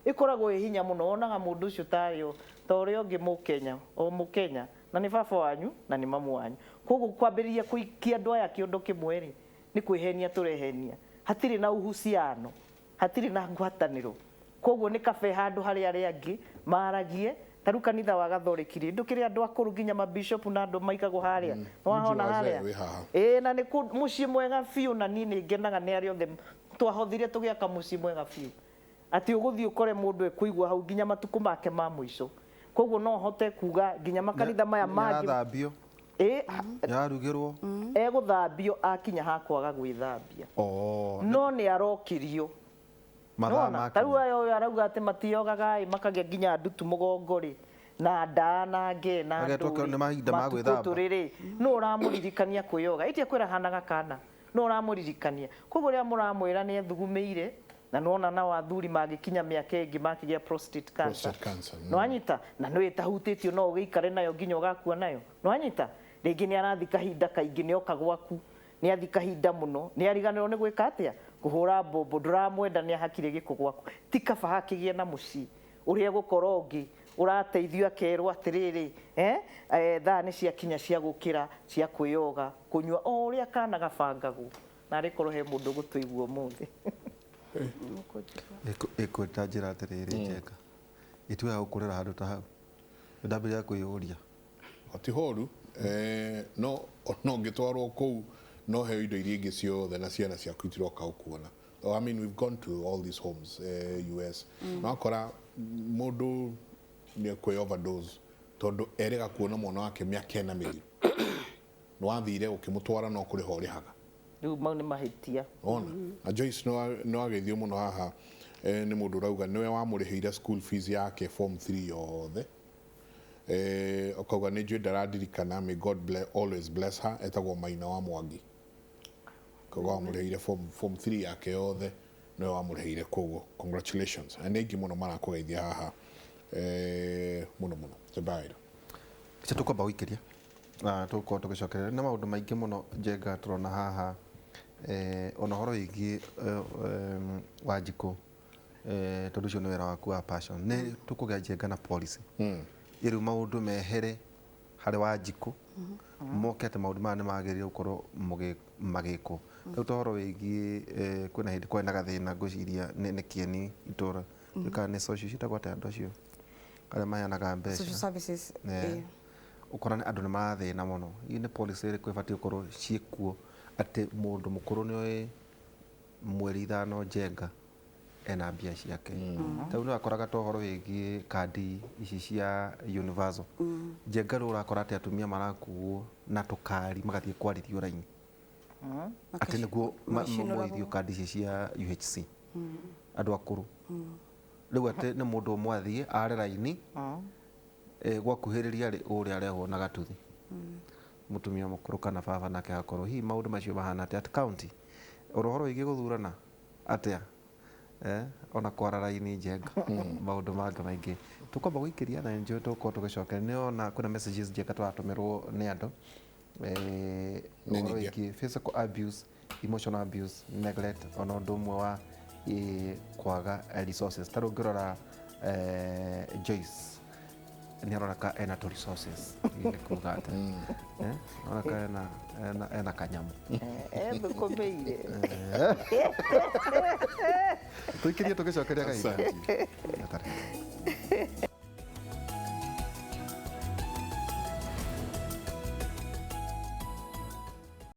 ĩkoragwo ĩ hinya mũno. Wonaga mũndũ ũcio tarĩ ta ũrĩa ũngĩ Mũkenya, o Mũkenya, na nĩ baba wanyu na nĩ mamu wanyu. Koguo kwambĩrĩria kũikia andũ aya kĩondo kĩmwe rĩ, nĩ kwĩhenia tũrehenia. Hatirĩ na uhusiano, hatirĩ na ngwatanĩro. Koguo nĩ kabe handũ harĩa arĩa angĩ maragie. Ta rĩu kanitha wa Gathoreki rĩ, ndũkĩrĩ andũ akũrũ nginya mabishopu na andũ maigagwo harĩa. Nĩwahona harĩa? Ĩĩ, na nĩ mũciĩ mwega biũ, na niĩ nĩ ngenaga nĩ arĩa othe twahothire tũgĩaka mũciĩ mwega biũ. Atĩ ũgũthiĩ ũkore mũndũ ekũigua hau nginya matukũ make ma mũico. Koguo no hote kuga nginya makanitha maya mangĩ. Nĩarathambio. Ĩĩ, Nĩararugĩrwo. Egũthambio akinya hakwaga gwĩthambia. No nĩ arokĩrio. Mathaa Nĩwona? make. Ta rĩu aya ũyũ arauga atĩ matiogaga ĩ, makagĩa nginya ndutu mũgongo rĩ, na nda na nge na Magetwo ndũrĩ. nĩ mahinda ma Matukũ gwĩthamba. tũrĩ rĩ, nũ ũramũririkania kwĩyoga? Ĩtie kwĩrahanaga kana, nũ ũramũririkania? Koguo rĩrĩa mũramwĩra nĩ ethugumĩire, na nĩwona nao athuri mangĩkinya mĩaka ĩngĩ makĩgĩa prostate cancer. Prostate cancer, Nĩwanyita? Na nĩ ĩtahutĩtio no ũgĩikare nayo nginya ũgakua nayo. Nĩwanyita? Rĩngĩ nĩ arathi kahinda kaingĩ, nĩ oka gwaku, nĩ athi kahinda mũno, nĩ ariganĩrwo nĩ gwĩka atĩa? Kũhũra mbombo, ndũramwenda nĩ ahakire gĩko gwaku. Ti kaba hakĩgĩe na mũciĩ ũrĩa gũkorwo ũngĩ Ũrateithio akerwo atĩrĩrĩ, thaa nĩ ciakinya cia gũkĩra, cia kwĩyoga, kũnyua, o ũrĩa kana gabangagwo. Na arĩ korwo he mũndũ ũgũtũigua ũmũthĩ. Ĩkwĩta njĩra atĩrĩrĩ, Njenga, ĩtuaga gũkũrĩra handũ ta hau, ndambĩrĩria kwĩyũria. Ti horu, no no ũngĩtwarwo kũu no heo indo iria ingĩ ciothe na ciana ciaku itiroka gũkuona. I mean, we've gone to all these homes, US. Wakora mũndũ nĩ kwĩ overdose tondũ erĩga kuona mwana wake mĩaka 4 mĩthiru. Nĩ wathire ũkĩmũtwara no kũrĩha ũrĩhaga. Rĩu mau nĩ mahĩtia. Ona na Joyce no ageithio mũno haha, nĩ mũndũ ũrauga nĩwe wamũrĩhĩire school fees yake form 3 yothe. Ũkauga nĩ njũĩ ndaradirikana, may God bless, always bless her, etagwo Maina wa Mwangi. Kauga wamũrĩhĩire form 3 yake yothe, nĩwe wamũrĩhĩire, koguo congratulations. Na nĩ aingĩ mũno marakũgeithia haha, mũno mũno Zebaira. Icio tũkwamba gũikĩria na tũgũkorwo tũgĩcokerera na maũndũ maingĩ mũno. Njenga, tũrona haha, ona ũhoro wĩgiĩ Wanjikũ, tondũ ũcio nĩ wĩra waku wa passion, nĩ tũkũgĩa, Njenga, na policy rĩu maũndũ mehere harĩ Wanjikũ moke atĩ maũndũ maya nĩ magĩrĩire gũkorwo magĩkwo rĩu, ta ũhoro wĩgiĩ, kwĩna hĩndĩ kwarĩ na gathĩna, ngwĩciria nĩ kĩeni itũra kana nĩ social, ciĩtagwo atĩa andũ acio arĩa maheanaga mbeca? Social services. Ũkora nĩ andũ nĩ marathĩna mũno. Hihi nĩ policy ĩrĩkũ ĩbatiĩ gũkorwo ciĩkuo atĩ mũndũ mũkũrũ nĩ oĩ mweri 5 Njenga ena mbia ciake? Ta rĩu nĩ wakoraga ta ũhoro wĩgiĩ kandi ici cia universal, Njenga, rĩu ũrakora atĩ atumia marakuo na tũkari magathiĩ kwarithio raini atĩ nĩguo Magacinũragwo. moithio kandi ici cia UHC, andũ akũrũ rĩu, atĩ nĩ mũndũ ũmwe athiĩ are raini, gwakuhĩrĩria rĩ ũrĩa arehwo na gatuthi mũtumia mũkũrũ kana baba nake agakorwo. Hihi maũndũ macio mahana atĩa at county, ũhoro wĩgiĩ gũthurana atĩa, ona kwara raini, Njenga, maũndũ mangĩ maingĩ tũkwamba gũikĩria na njũĩ tũgũkorwo tũgĩcokeria. Nĩ ona kwĩna messages, Njenga, tũratũmĩrwo nĩ andũ, Nĩ ũhoro nyingĩ. Wĩgiĩ physical abuse, emotional abuse, neglect, ona ũndũ ũmwe wa kwaga resources. Ta rĩu ũngĩrora, Joyce nĩ aroneka ena tũ resources. Hihi nĩ kuga atĩa? Aroneka ena kanyamũ. Ethũkũmĩire. Tũikĩrie tũgĩcokeria kahinda. Asante. Gatarĩ.